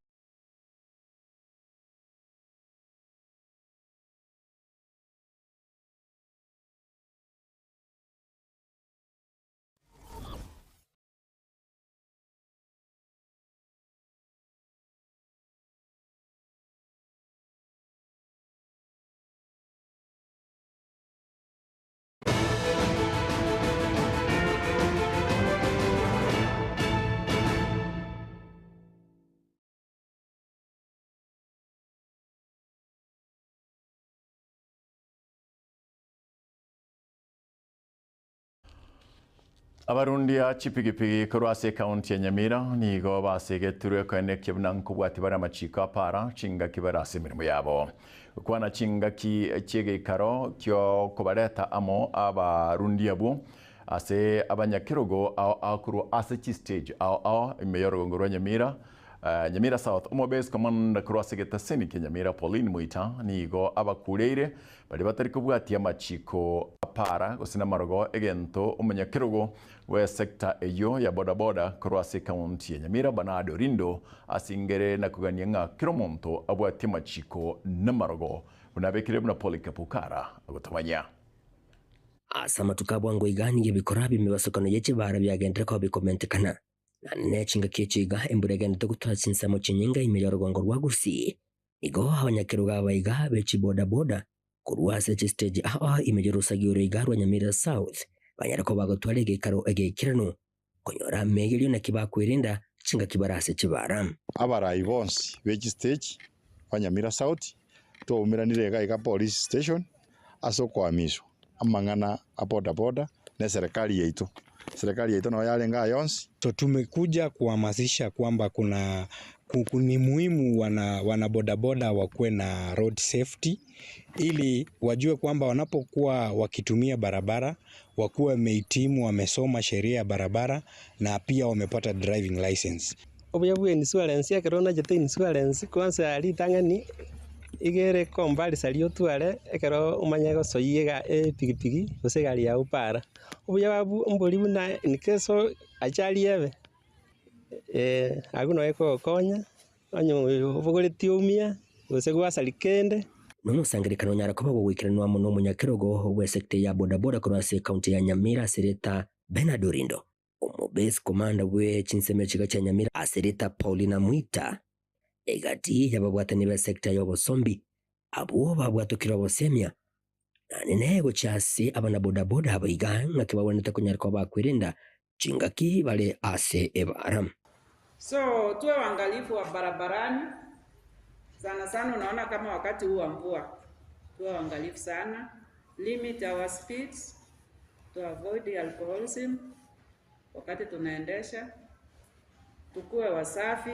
Abarundia chipigipigi korwa ase ekaunti ya Nyamira nigo basegetirwe koenekia buna nkobwati bare amachiko a para chingaki bare ase emeremo yabo. Gokwana chingaki chi'egeikaro ki'okobareta amo abarundia abwo ase abanyakerogo ao ao korwa ase chistage ao ao ime y'orogongo rwa Nyamira, Nyamira South, Omobesi Commander korwa ase egetaseni kia Nyamira Pauline Moita nigo abakureire Baria batari kobwatia amachiko a para gose namarogo egento omonyakerogo bw'esecta eyio ya bodaboda korwa ase ekaunti ya Nyamira Bernard Orindo asingere na kogania ng'a kera omonto abwatie amachiko namarogo buna abekire buna Polycarp Okara agotamanya. Ase amatuko a bwango iga nigo ebikora bi'emebasokano ye chibara biagenderire koba bikomentekana, na nechingaki echi iga embura egenderete gotwara chinsemo chinyinge ime y'orogongo rwa Gusii. Igo abanyakerogo abaiga be chibodaboda korwa ase chistage ao ime y'orosagia oro iga rwa Nyamira South banyare koba bagotwara egeikaro egeikeranu konyora amegerio naki bakwerinda chingaki bare ase chibara. Abarai bonsi be chistage ba Nyamira South twaumeranire iga iga police station ase okoamiswa amang'ana a bodaboda na eserekari yaito. Eserekari yaito nabo yarenge aya yonsi. So tumekuja kuhamasisha kwamba kuna ni muhimu wana, wana bodaboda wakuwe na road safety ili wajue kwamba wanapokuwa wakitumia barabara wakuwe wamehitimu, wamesoma sheria ya barabara na pia wamepata driving license. Obuya bwa insurance ekero onachete insurance kwanza ritang'ani iga ere comparison otware ekero omanye gosoyia ega epikipiki gose egari yago para. Obuya bwabwo mbori buna in case ajali ebe, abwo nabo ekogokonya onye obogoretie oumia gose gwasaria kende. Nomosangererekano onyare koba gogoikeranwa amo nomonyakerogo bw'esecta ya bodaboda korwa ase ecounty ya Nyamira ase erieta Bernard Orindo, omobase commander bwe chinsemo echiga chia Nyamira ase erieta Paulina Mwita, egati y'ababwatani b'esecta y'obosombi abwo babwatokire obosemia Naende nere gochia ase abanabodaboda aba iga, ng'aki bagwenerete konyara koba bakwerinda chingaki bare ase ebaara. So tuwe waangalifu wa barabarani sana sana, unaona kama wakati huu wa mvua, tuwe waangalifu sana, limit our speeds to avoid alcoholism wakati tunaendesha, tukuwe wasafi,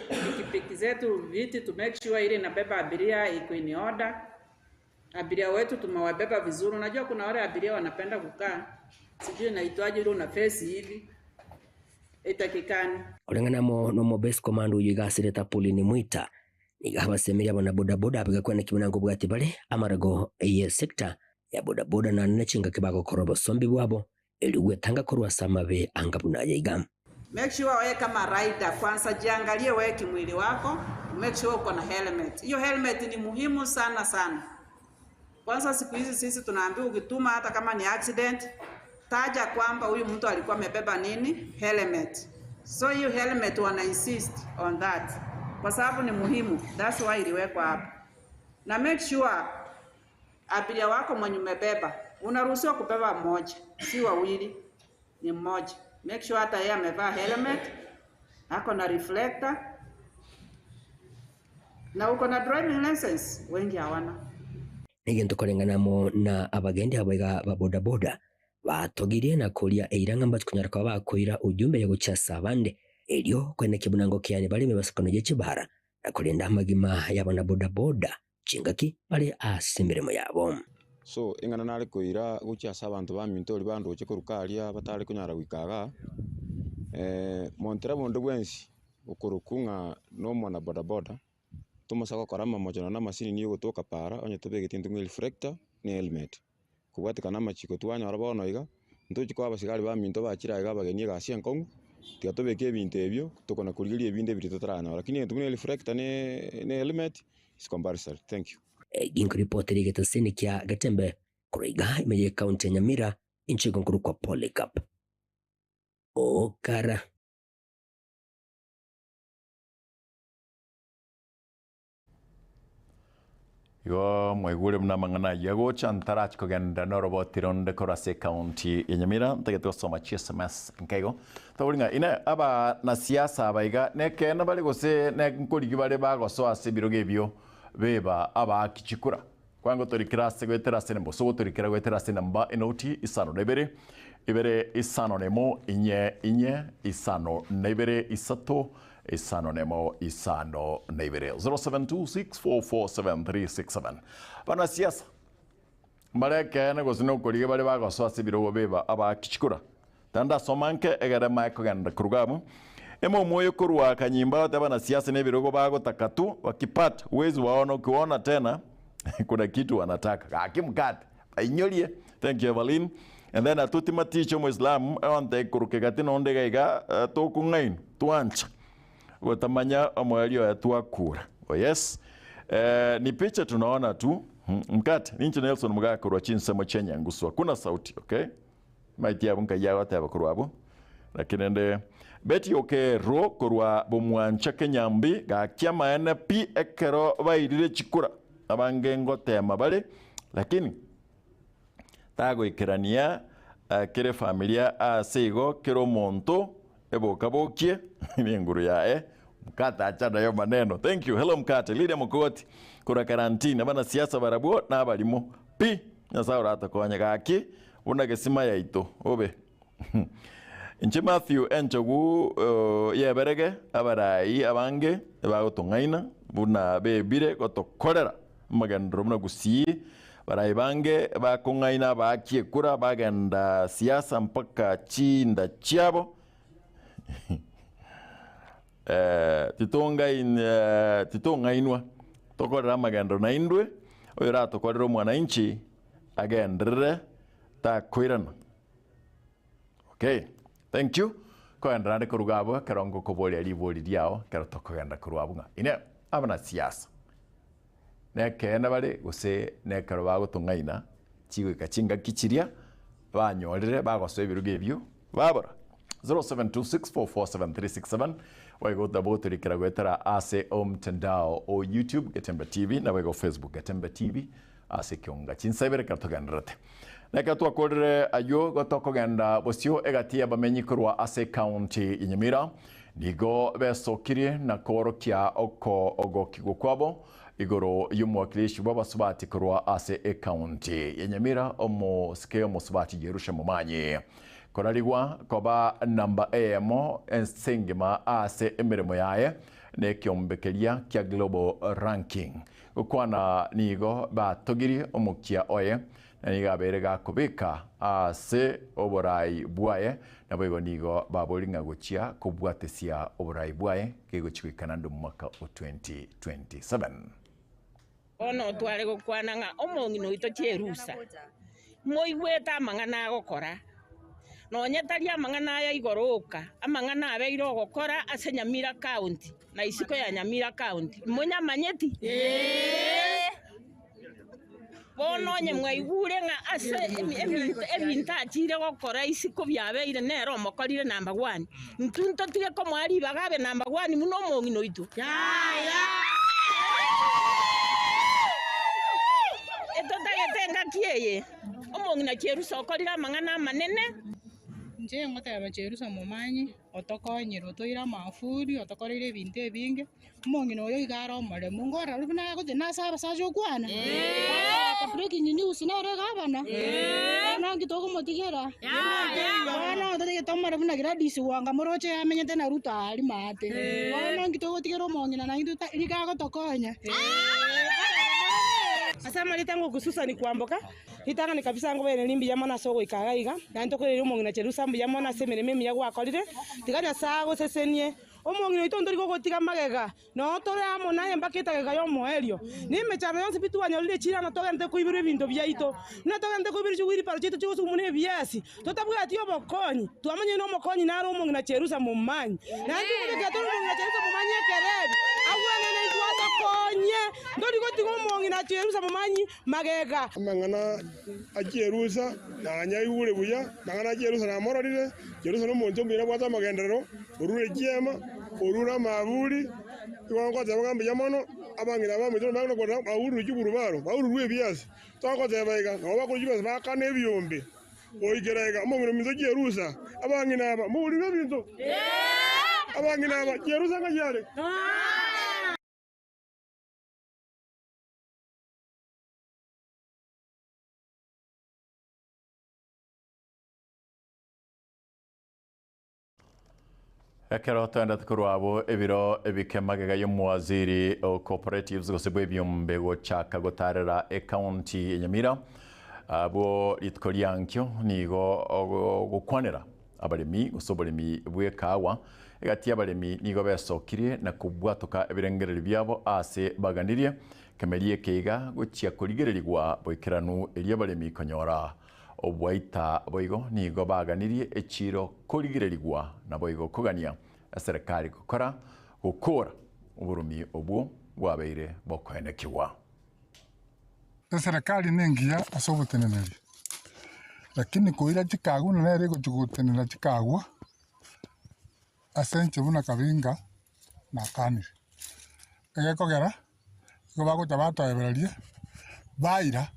pikipiki zetu viti to make sure ile inabeba abiria iko in order. Abiria wetu tumewabeba vizuri. Unajua kuna wale abiria wanapenda kukaa, sijui inaitwaje ile una face hivi, itakikani. Koreng'ana amo nomobesi komanda oyio iga aserete Pauline Mwita, nigo abasemeria abanabodaboda abegakwana ki buna nkobwati bare amarago ye sector ya bodaboda naende ne chingaki bagokora obosombi bwabo erio gwetanga korwa ase amabe anga buna aya iga. Make sure wewe kama rider kwanza jiangalie wewe kimwili wako, make sure uko na helmet. Hiyo helmet ni muhimu sana sana. Kwanza siku hizi sisi tunaambiwa ukituma hata kama ni accident, taja kwamba huyu mtu alikuwa amebeba nini? Helmet. So hiyo helmet wana insist on that kwa sababu ni muhimu, that's why iliwekwa hapa. Na make sure abiria wako mwenye umebeba, unaruhusiwa kubeba mmoja, si wawili, ni mmoja. Make sure hata yeye amevaa helmet, ako na reflector na uko na driving license. Wengi hawana. Negento koreng'ana amo na abagendi abo iga ba bodaboda batogirie na koria eira ng'a mbache konyara koba bakoira ujumbe ya gochia ase abande erio koenekia buna ngokiani bare emebasokano ye chibara na korenda amagima y'abanabodaboda chingaki bare ase emeremo yabo. So eng'ana nare koira gochia ase abanto baminto oria bandoche korwa karia batare konyara goika igaa, montereba onde bwensi okorokwa ng'a na omwana bodaboda, tomosa gokora amamocho nonya na amasini nigo ogotoka para onye tobegeti intwe ng'a reflector na ehelmet. Kobwatekana amachiko twanyora bono iga, ntochi koa abasigari baminto bachire aiga abageni egasi enkong'u, tiga tobeke ebinto ebio, tokona korigereria ebinde biria totaranyora. Lakini egento buna reflector na na ehelmet is compulsory. Thank you. Ginkoripotera egetaseni kia Getembe korwa iga ime y'ecounty ya Nyamira, inche igo nkorokwa Polycarp Okara. Igo mwaigure buna amang'ana ayio agocha ntarachi kogenda noroboti ronde korwa ase ecounty ya Nyamira ntagete gosoma chi sms nkaigo tobori ng'a ine abanasiasa aba iga nekeene bare gose ne nkorigi bare bagosoa ase ebirogo ebio beba abaaki chikura. Kwango torikera ase goetera ase nembo sogotorikera goetera ase enamba enoti isano na ibere ibere isano na emo inye inye isano na ibere isato isano na emo isano na ibere 0726447367 Banasiasa mbare ekeene gose nokorigia bare bagosoa ase ebirogo beba abaaki chikura Tandasoma nke egere mae kogenda koruga abwo. Ime omwoyo korwa akanyimba goteba banasiasa na ebirogo bagotaka tu wakipata huwezi waona ukiwaona tena kuna kitu wanataka gaki mkate bainyorie thank you Evaline and then atuti maticha omoislamu eonte koruka egati nonde iga iga tokong'ainwa twancha gotamanya omoerio oye twakura oh yes eh, ni picha tunaona tu mkate ninche Nelson Mugaka korwa chinsemo chia Nyangusu hakuna sauti okay Maiti abwo nkai agoteba korwa abwo. Lakini rende Betty Okerro korwa Bomwancha Kenyambi gaki amaene pi ekero bairire chikura abange ngotema bare lakini tagoikerania kere familia ase igo kera omonto ebokabokie nenguru yaye mkate acha nayo maneno thank you hello mkate Lydia Mokogoti korwa Karantini abanasiasa barabwo nabarimo pi Nyasae oratokonye gaki buna gesima yaito obe. Inche Matthew enchogu yeberege abarai abange ebagotong'aina buna bebire gotokorera amagenderero buna Gusii barai bange bakong'aina abaaki ekura bagenda siasa mpaka chinda chiabo titong'ainwa tokorere amagenderero naintwe oyoratokorere omwananchi agenderere takoirana. Okay, thank you. Kogenderera ande koruga abwo ekero ngokoboria ribori riao ekero tokogenda korwa abwo ng'a ine abanasiasa nekeene bare gose nekero bagotong'aina chigoika chingaki chiria banyorire bagosoa ebirogo ebio babora 0726447367 boigo nabo gotorikera goetera ase omtandao o YouTube Getembe TV naboigo Facebook Getembe TV ase ekeonga chinsa ibere ekero togendererete. Na ekero twakorire ayio igo tokogenda bosio egati y'abamenyi korwa ase ekaunti ya Nyamira nigo besokirie na koorokia okogokigwa kwabo igoro y'omowakilishi bw'abasubati korwa ase ekaunti ya Nyamira omosike omosubati Jerusha Momanyi korarigwa koba namba eyemo ense engima ase emeremo yaye nekeombe keria kia Global Ranking. Gokwana nigo batogirie omokia oye, na nigo abeire gakobeka ase oborai bwaye, naboigo nigo baborie ng'a gochia kobwatesia oborai bwaye kegochia goika naende omwaka o 2027. Bono tware gokwana ng'a omong'ina oito Cherusa, moigwete amang'ana agokora, nonye tari amang'ana aya igoro oka, amang'ana abeire ogokora ase Nyamira County na isiko ya Nyamira County. Monyamanyeti? Bono onye mwaigure ng'a ase ebinto achiire gokora isiko biabeire nere omokorire number one, intwe ntotige komoa ribaga abe number one buna omong'ina oito? Etotagete engaki eye, omong'ina Cherusa okorire amang'ana amanene. Inche ngoteba Cherusa momanyi, otokonyire otoire amafuri, otokoreire ebinto ebinge. Omong'ina oyo iga are omoremu, nkorora ore buna agotena ase abasacha okwana, Akoreta breaking news nere gavana, bono nki tokomotigera? Bono totagete omoremu buna Gladys Wanga moroche amenyete na Ruto aria maate, bono nki togotigera omong'ina naintwe ta riga agotokonya. Ase amarieta ng'oku Susan kwamboka, ritang'ani kabisa ngobairanerie mbuya mono ase ogoika iga iga, naende tokoiraneria omong'ina Cherusa mbuya mono ase emeremo emiya gwakorire, tiga Nyasae agosesenie. Omong'ina oito ntori gogotiga magega, noo tore amo naye mpaka etageka y'omoerio. Na emechando yonsi pi twanyorire chirano togenderete koiberwa ebinto biaito, buna togenderete koiberwa chiwheelbarrow chiaito chigosugumwa nebiasi, totabwati obokonyi. Twamanyire nomokonyi nare omong'ina Cherusa momanyi. Naende ntokobekera tore omong'ina Cherusa momanyi ekerebi, agwenere naintwe atokonye. Ntori gotiga omong'ina Cherusa momanyi magega. Amang'ana a Cherusa nanyaigure buya, amang'ana a Cherusa namororire. Cherusa nomonto omuya nabwate amagenderero, orure chiema, orure amaburi, igo ngoteba ng'a mbuya mono, abang'ina abaminto nabang'ina korora baururwe chigurubaro, baururwe ebiasi. Togoteba iga, nabo bakorwa chibesa baakana ebiombe, goikera iga, omong'ina ominto Cherusa, abang'ina aba, mourirwe ebinto? Abang'ina aba, Cherusa ng'ai are? Ekero toendete korwa abwo ebiro ebike magega y'omowaziri o cooperatives gose bwa ebiombe gochaka gotarera ecounty ya Nyamira, abwo rituko riankio nigo gokwanera abaremi gose oboremi bw'ekahawa egati y'abaremi nigo besokirie na kobwatoka ebirengererio biabo ase baganirie kemeria eke iga gochia korigererigwa boikeranu erio abaremi konyora Obwaita boigo nigo baganirie echiiro korigererigwa naboigo kogania eserekari gokora gokora oborumi obwo bwabeire bokoenekigwa. Eserekari nengiya ase oboteneneri, lakini koira chikagwa buna nere egochia gotenena chikagwa, ase inche buna Kabinga nakanire. Egekogera, nigo bagocha batoebereria, baira,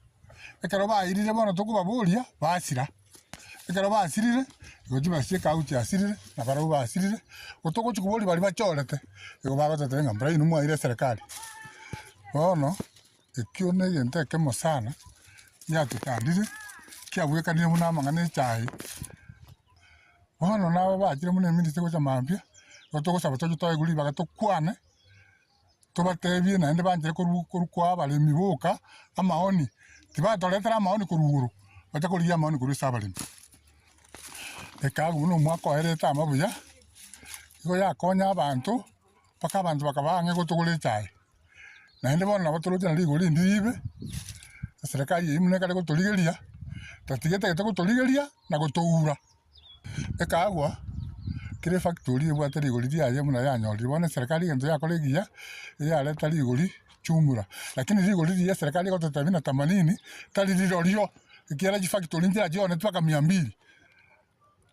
ekero bairire bono tokobaboria, basira. Ekero basirire, igo chibesa chia ekaunti chiasirire, na barabwo basirire, igo togochia koboria baria bachorete, igo bagototebia ng'a mbura inwe mwaire eserekari. Bono, ekio na egento ekemo sana, giatotandire, kiabwekanire buna amang'ana ya echae. Bono nabo bachire buna eminister gocha mambia, igo togosaba toche toegwe ribaga tokwane. Tobatebie naende banchere korwa korwa kwa abaremi boka amaoni, tibatoretera amaoni korwa igoro, bache korigia amaoni korwa ase abaremi. Ekagu buna omwaka oerete ama buya, igo yakonya abanto, mpaka abanto bakaba ang'e gotogora echae. Naende bono nabo toroche na rigori rinde ribe, eserekari eyio buna ekare gotorigeria, tatiga etagete gotorigeria na gotoura. Ekagwa, kera efactory ebwate rigori riaye buna yanyorire. Bono eserekari egento yakora egiya, eyareta rigori chumura. Lakini rigori riria eserekari egototebia na themanini, tari rirorio, ekiagera chifactory nchira chioneti mpaka mia mbili.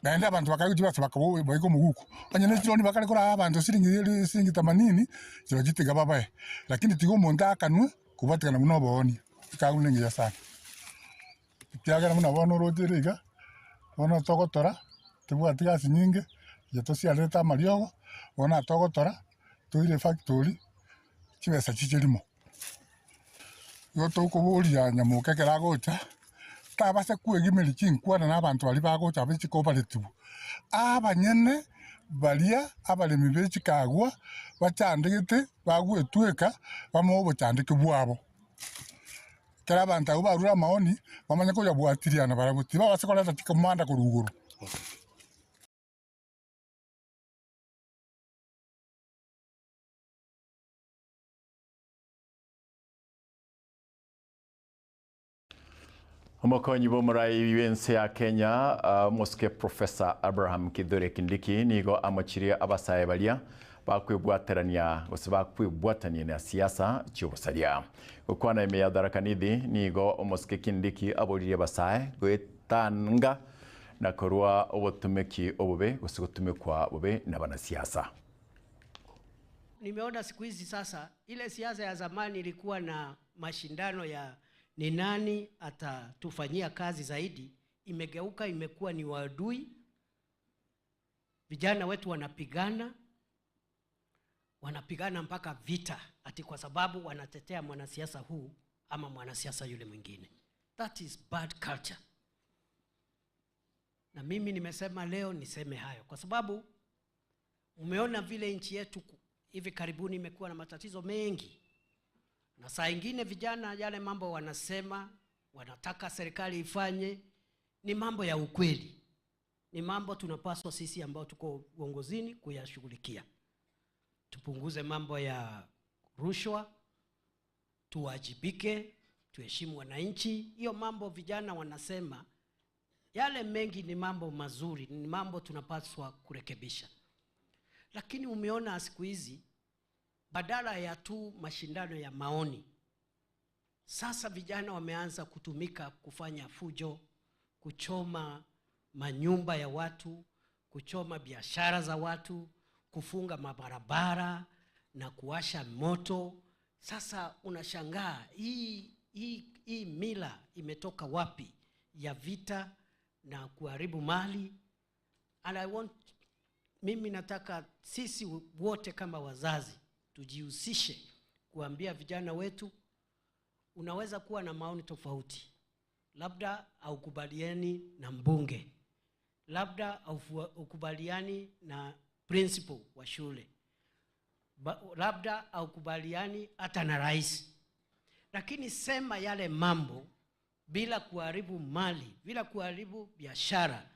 Naende abanto bakaigwa chibesa bakaba baika omoguko. Onye ne chironi bakare koraa abanto siringi eri siringi themanini, chirochio tiga babae. Lakini tiga omonto aakanwe, kobwatekana buna oboonia. Ekagwa nengiya sana. Ekiagera buna bono oroche ere iga, bono togotora, tobwati gasi nyinge, inche tosiarerete amariogo, bono atogotora, toire efactory, chibesa chiche rimo. Igo tokoboria nyamoka ekero agocha, tabasa kwegimeria chinkwana na abanto baria bagocha abe chikobaretibu, abanyene baria abaremi be chikagwa, bachandegete, bagwetweka, bamoe obochandeke bwabo. Ekero abanto abwo barure amaoni, bamanye koyabwatiria nabarabwo, tibabasa koreta chikomanda korwa igoro. Omokonyi bw'omorai bw'ense ya Kenya, omosike Professor Abraham Kithure Kindiki nigo amochirie abasae baria bakwebwaterania gose bakwebwatania na siasa chi'obosaria. Gokwana ime ya Tharaka Nithi nigo omosike Kindiki aboririe abasae goetanga na korwa obotomeki obobe gose gotumekwa bobe nabanasiasa. Nimeona siku hizi sasa ile siasa ya zamani ilikuwa na mashindano ya ni nani atatufanyia kazi zaidi, imegeuka imekuwa ni waadui. Vijana wetu wanapigana, wanapigana mpaka vita, ati kwa sababu wanatetea mwanasiasa huu ama mwanasiasa yule mwingine. That is bad culture. Na mimi nimesema leo niseme hayo kwa sababu umeona vile nchi yetu hivi karibuni imekuwa na matatizo mengi, na saa ingine vijana yale mambo wanasema wanataka serikali ifanye ni mambo ya ukweli, ni mambo tunapaswa sisi ambao tuko uongozini kuyashughulikia. Tupunguze mambo ya rushwa, tuwajibike, tuheshimu wananchi. Hiyo mambo vijana wanasema yale mengi ni mambo mazuri, ni mambo tunapaswa kurekebisha. Lakini umeona siku hizi badala ya tu mashindano ya maoni, sasa vijana wameanza kutumika kufanya fujo, kuchoma manyumba ya watu, kuchoma biashara za watu, kufunga mabarabara na kuwasha moto. Sasa unashangaa hii mila imetoka wapi ya vita na kuharibu mali? And I want, mimi nataka sisi wote kama wazazi tujihusishe kuambia vijana wetu, unaweza kuwa na maoni tofauti, labda haukubaliani na mbunge, labda haukubaliani na principal wa shule, labda haukubaliani hata na rais, lakini sema yale mambo bila kuharibu mali, bila kuharibu biashara,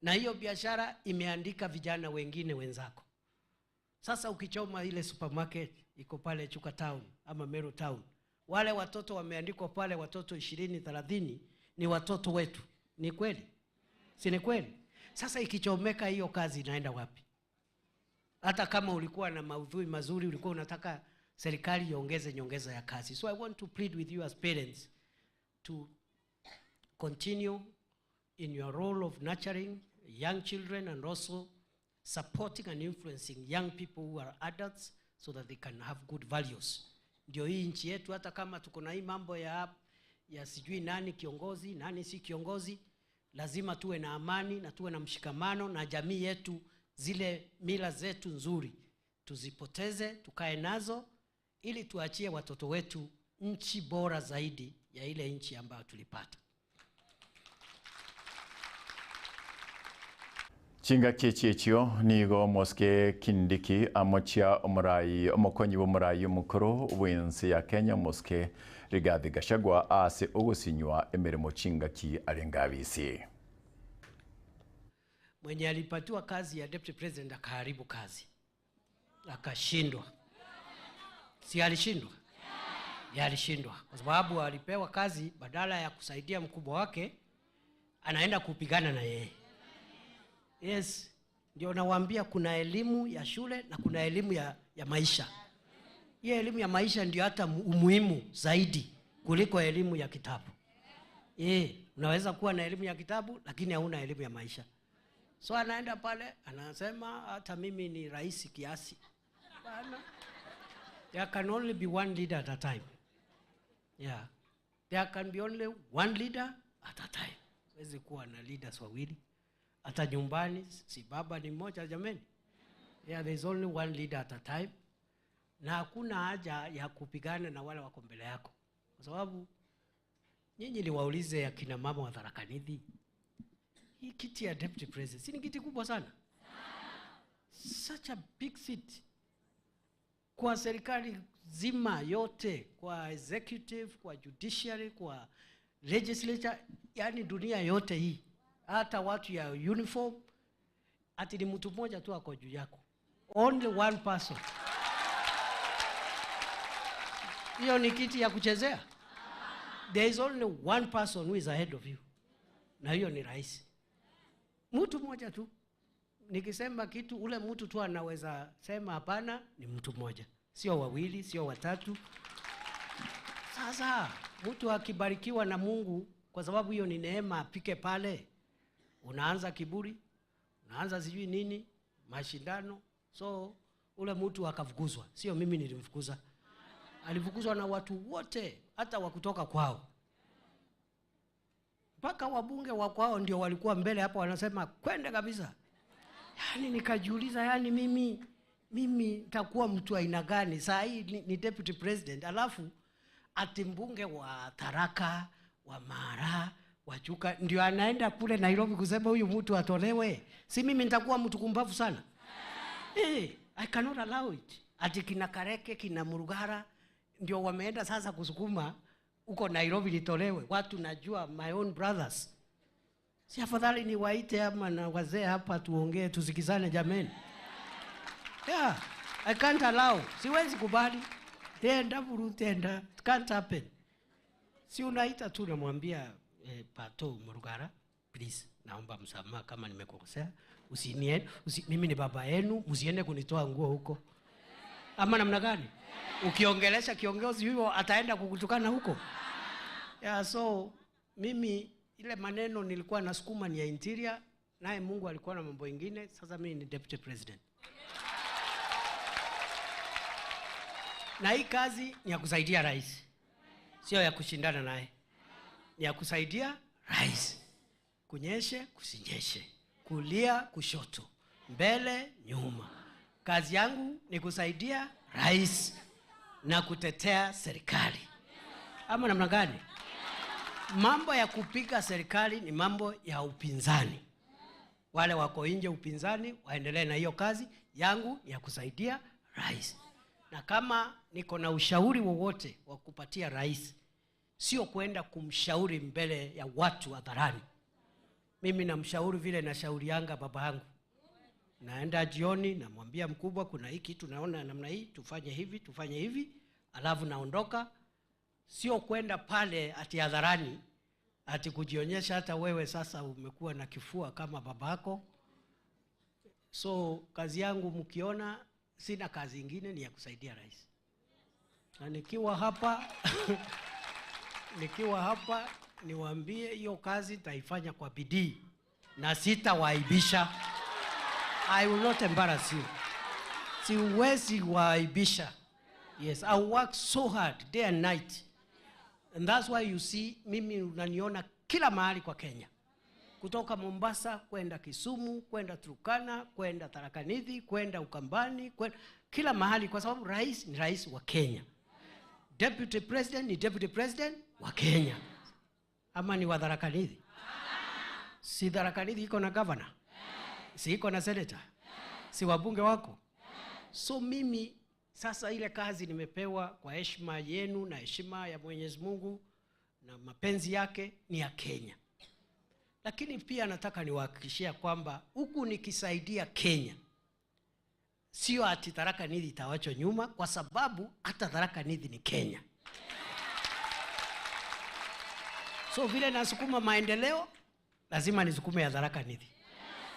na hiyo biashara imeandika vijana wengine wenzako. Sasa ukichoma ile supermarket iko pale Chuka Town ama Meru Town, wale watoto wameandikwa pale, watoto 20 30 ni watoto wetu. Ni kweli? Si ni kweli? Sasa ikichomeka hiyo kazi inaenda wapi? Hata kama ulikuwa na maudhui mazuri, ulikuwa unataka serikali iongeze nyongeza ya kazi. So I want to plead with you as parents to continue in your role of nurturing young children and also supporting and influencing young people who are adults so that they can have good values. Ndio hii nchi yetu, hata kama tuko na hii mambo ya sijui nani kiongozi, nani si kiongozi, lazima tuwe na amani na tuwe na mshikamano na jamii yetu. Zile mila zetu nzuri tuzipoteze, tukae nazo ili tuachie watoto wetu nchi bora zaidi ya ile nchi ambayo tulipata. Chingaki echiechio nigo Mosike Kindiki amochia omorai omokonyi bwa omorai omokoro bwensi ya Kenya Mosike Rigathi Gachagua ase ogosinywa emeremo chingaki arenga abisi. Mwenye alipatiwa kazi ya deputy president akaharibu kazi, akashindwa. Si alishindwa? Ya alishindwa kwa sababu alipewa kazi, badala ya kusaidia mkubwa wake anaenda kupigana na yeye. Yes, ndio nawaambia kuna elimu ya shule na kuna elimu ya maisha. Hiyo elimu ya maisha ndio hata umuhimu zaidi kuliko elimu ya kitabu. Unaweza kuwa na elimu ya kitabu lakini hauna elimu ya maisha. So anaenda pale anasema hata mimi ni rais kiasi. Bana. There can only be one leader at a time. Yeah. There can be only one leader at a time. Huwezi kuwa na leaders wawili. Hata nyumbani si baba ni mmoja jameni. Yeah, there is only one leader at a time. Na hakuna haja ya kupigana na wale wako mbele yako. Kwa sababu nyinyi niwaulize akina mama wa Tharaka Nithi, hii kiti ya deputy president si ni kiti kubwa sana? Such a big seat. Kwa serikali zima yote, kwa executive, kwa judiciary, kwa legislature, yani dunia yote hii. Hata watu ya uniform, ati ni mtu mmoja tu ako juu yako. Only one person. Hiyo ni kiti ya kuchezea. There is only one person who is ahead of you. Na hiyo ni rais. Mtu mmoja tu. Nikisema kitu ule mtu tu anaweza sema hapana, ni mtu mmoja. Sio wawili, sio watatu. Sasa mtu akibarikiwa na Mungu, kwa sababu hiyo ni neema, apike pale. Unaanza kiburi, unaanza sijui nini, mashindano. So ule mtu akafukuzwa. Sio mimi nilimfukuza. Alifukuzwa na watu wote, hata wa kutoka kwao. Mpaka wabunge wa kwao ndio walikuwa mbele hapo wanasema kwende kabisa. Yaani nikajiuliza, yaani mimi nitakuwa mtu aina gani? Saa hii ni deputy president, alafu ati mbunge wa Tharaka, wa Mara, wa Chuka ndio anaenda kule Nairobi kusema huyu mtu atolewe. Si mimi nitakuwa mtu kumbavu sana? I cannot allow it. Ati kina Kareke, kina Murugara ndio wameenda sasa kusukuma huko Nairobi litolewe. Watu najua my own brothers. Si afadhali niwaite ama na wazee hapa tuongee, tusikizane jameni. Yeah, I can't allow. Siwezi kubali. Tenda buru tenda. It can't happen. Si unaita tu unamwambia Pato Murugara, please naomba msamaha kama nimekukosea. Mimi ni baba yenu, msiende kunitoa nguo huko. Ama namna gani? Ukiongelesha kiongozi huyo ataenda kukutukana huko. Yeah, so mimi ile maneno nilikuwa nasukuma ni ya interior, naye Mungu alikuwa na mambo mengine. Sasa mimi ni deputy president. Na hii kazi ni ya kusaidia rais, sio ya kushindana naye. Ni ya kusaidia rais. Kunyeshe, kusinyeshe, kulia, kushoto, mbele, nyuma. Kazi yangu ni kusaidia rais na kutetea serikali. Ama namna gani? Mambo ya kupiga serikali ni mambo ya upinzani. Wale wako nje upinzani waendelee na hiyo kazi yangu ni ya kusaidia rais, na kama niko na ushauri wowote wa kupatia rais, sio kwenda kumshauri mbele ya watu hadharani. Mimi namshauri vile nashaurianga baba yangu, naenda jioni namwambia mkubwa, kuna hii kitu naona namna hii, tufanye hivi tufanye hivi, alafu naondoka. Sio kwenda pale ati hadharani ati kujionyesha hata wewe sasa umekuwa na kifua kama babako. So kazi yangu mkiona sina kazi ingine ni ya kusaidia rais, na nikiwa hapa nikiwa hapa niwaambie hiyo kazi nitaifanya kwa bidii na sitawaibisha. I will not embarrass you. Siwezi waaibisha. Yes, I work so hard day and night. And that's why you see mimi unaniona kila mahali kwa Kenya. Kutoka Mombasa kwenda Kisumu, kwenda Turkana, kwenda Tharaka Nithi, kwenda Ukambani, kwenda kila mahali kwa sababu rais ni rais wa Kenya. Deputy president ni deputy president wa Kenya. Ama ni wa Tharaka Nithi? Si Tharaka Nithi iko na governor? Si iko na senator? Si wabunge wako? So mimi sasa ile kazi nimepewa kwa heshima yenu na heshima ya Mwenyezi Mungu na mapenzi yake ni ya Kenya. Lakini pia nataka niwahakikishia kwamba huku nikisaidia Kenya, sio ati Tharaka Nithi itawachwa nyuma, kwa sababu hata Tharaka Nithi ni Kenya. So vile nasukuma maendeleo, lazima nisukume ya Tharaka Nithi,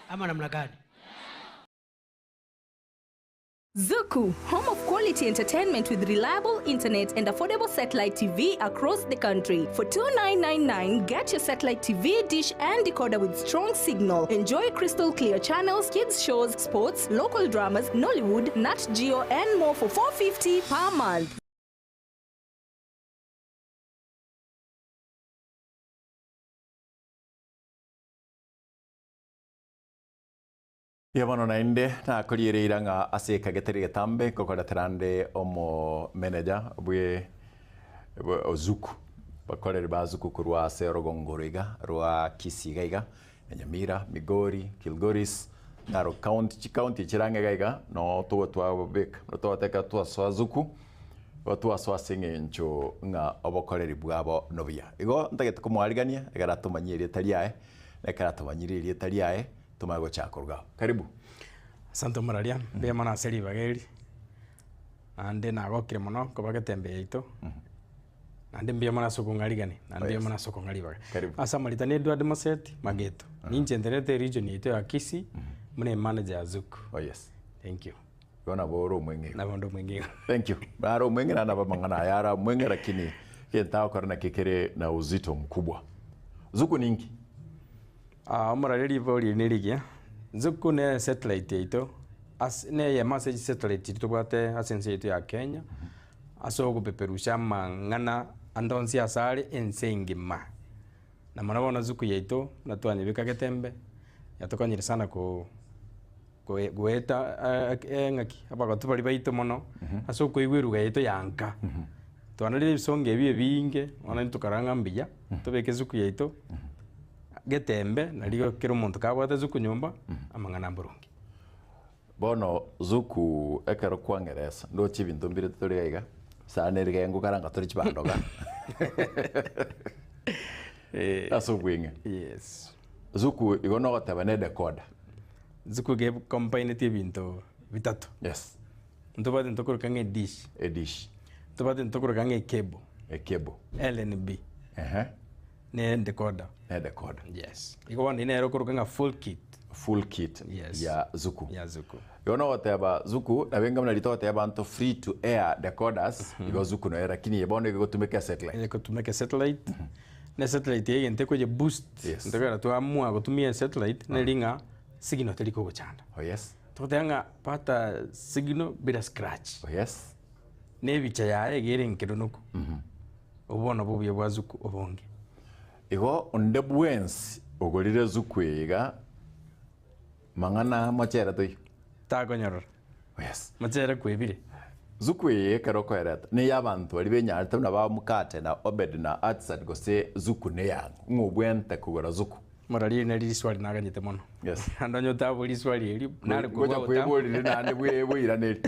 ama namna gani? Zuku, home of quality entertainment with reliable internet and affordable satellite TV across the country. For 2999, get your satellite TV, dish and decoder with strong signal. Enjoy crystal clear channels, kids shows, sports, local dramas, Nollywood, Nat Geo and more for 450 per month. Ye bono naende nakoriereire ng'a ase ekageteri getambe nkokoretera nde omo manager bwe bwe ozuku bakoreri ba Zuku korwa ase orogongoro iga rwa Kisii iga iga na Nyamira, Migori, Kilgoris, Narok County, chicounty chirange iga iga no togotwabeka no togoteka twasoa Zuku igo twasoa ase eng'encho ng'a obokoreri bwabo nobuya. Igo ntagete komwarigania ekero atomanyie erieta riaye, na ekero atomanyire erieta riaye tumanye gochaka koruga abwo. Karibu. Asante omoraria, mbuya mono ase ribaga eri, naende nagokire mono koba getembe yaito, naende mbuya mono ase okong'arigania, naende mbuya mono ase okong'a ribaga. Karibu. Ase amaritani Edward Moseti Mageto, ninche nterete region yaito ya Kisii, buna emanager ya Zuku. Oh yes. Thank you. Igo nabo ore omweng'e igo. Nabo nde omweng'e igo. Thank you. Nare omweng'e naende nabo amang'ana aya are omweng'e lakini egento agokora nakio kere na uzito mkubwa. Zuku ninki? Ah, omorari ribori eri nerigiya, Zuku ne satellite yaito, ase ne eyemo ase chisatellite chiria tobwate ase ense yaito ya Kenya, ase ogopeperusha amang'ana ande onsi ase are ense engima. Na mono bono Zuku yaito, buna twanyebeka getembe, yatokonyire sana ko koe goeta ng'aki abagotu baria baito mono, ase okoigwa eruga yaito ya nka. Twanarire ebisongo ebi ebinge, bono intwe tokarora ng'a mbuya, tobeke Zuku yaito, getembe, nario kera omonto kabwate Zuku nyomba, amang'ana mboronge. Bono Zuku ekero kwang'eresa, ndoche ebinto mbirete tore iga iga, sana erigengo karanga tore chibandoga. Ase obweng'e. Yes. Zuku igo nogoteba ne decoder. Zuku iga ecombineti ebinto bitato. Yes. Ntobwate ntokoroka ng'a edish. Edish. Ntobwate ntokoroka ng'a ecable. Ecable. LNB. Ehe. Ne decoder. Ne decoder. Yes. Igo bono nere okoroka ng'a full kit. Full kit Yes. ya Zuku. Ya Zuku. Igo nogoteba Zuku, nabo enga buna riria togoteba abanto free to air decoders, igo Zuku noyo lakini eye bono egotumeka esatellite. Egotumeka esatellite, na esatellite eye egento ekoye boost, Yes. ntokera twamua gotumia esatellite, neri ng'a signal teri kogochanda. Oh yes. Togoteba ng'a pata signal bila scratch. Oh yes. Na ebicha yaye iga ere enkeronoku. Obwo bono obuya bwa Zuku obonge. Igo onde bwensi ogorire Zuku eye iga, mang'ana mochere toiyo. Takonyorora. Oh yes. Mochere kwebire. Zuku eye ekero okoereta, neye abanto baria benyarete buna ba Mukate na Obed na Atsad gose Zuku neyang'o, ng'a obwente kogora Zuku. Morari neri riswali naganyete mono. Yes. Ande onye otabori riswali eri, nare Ngocha kobua gotamba. kweborire naende bwe- bweiraneri.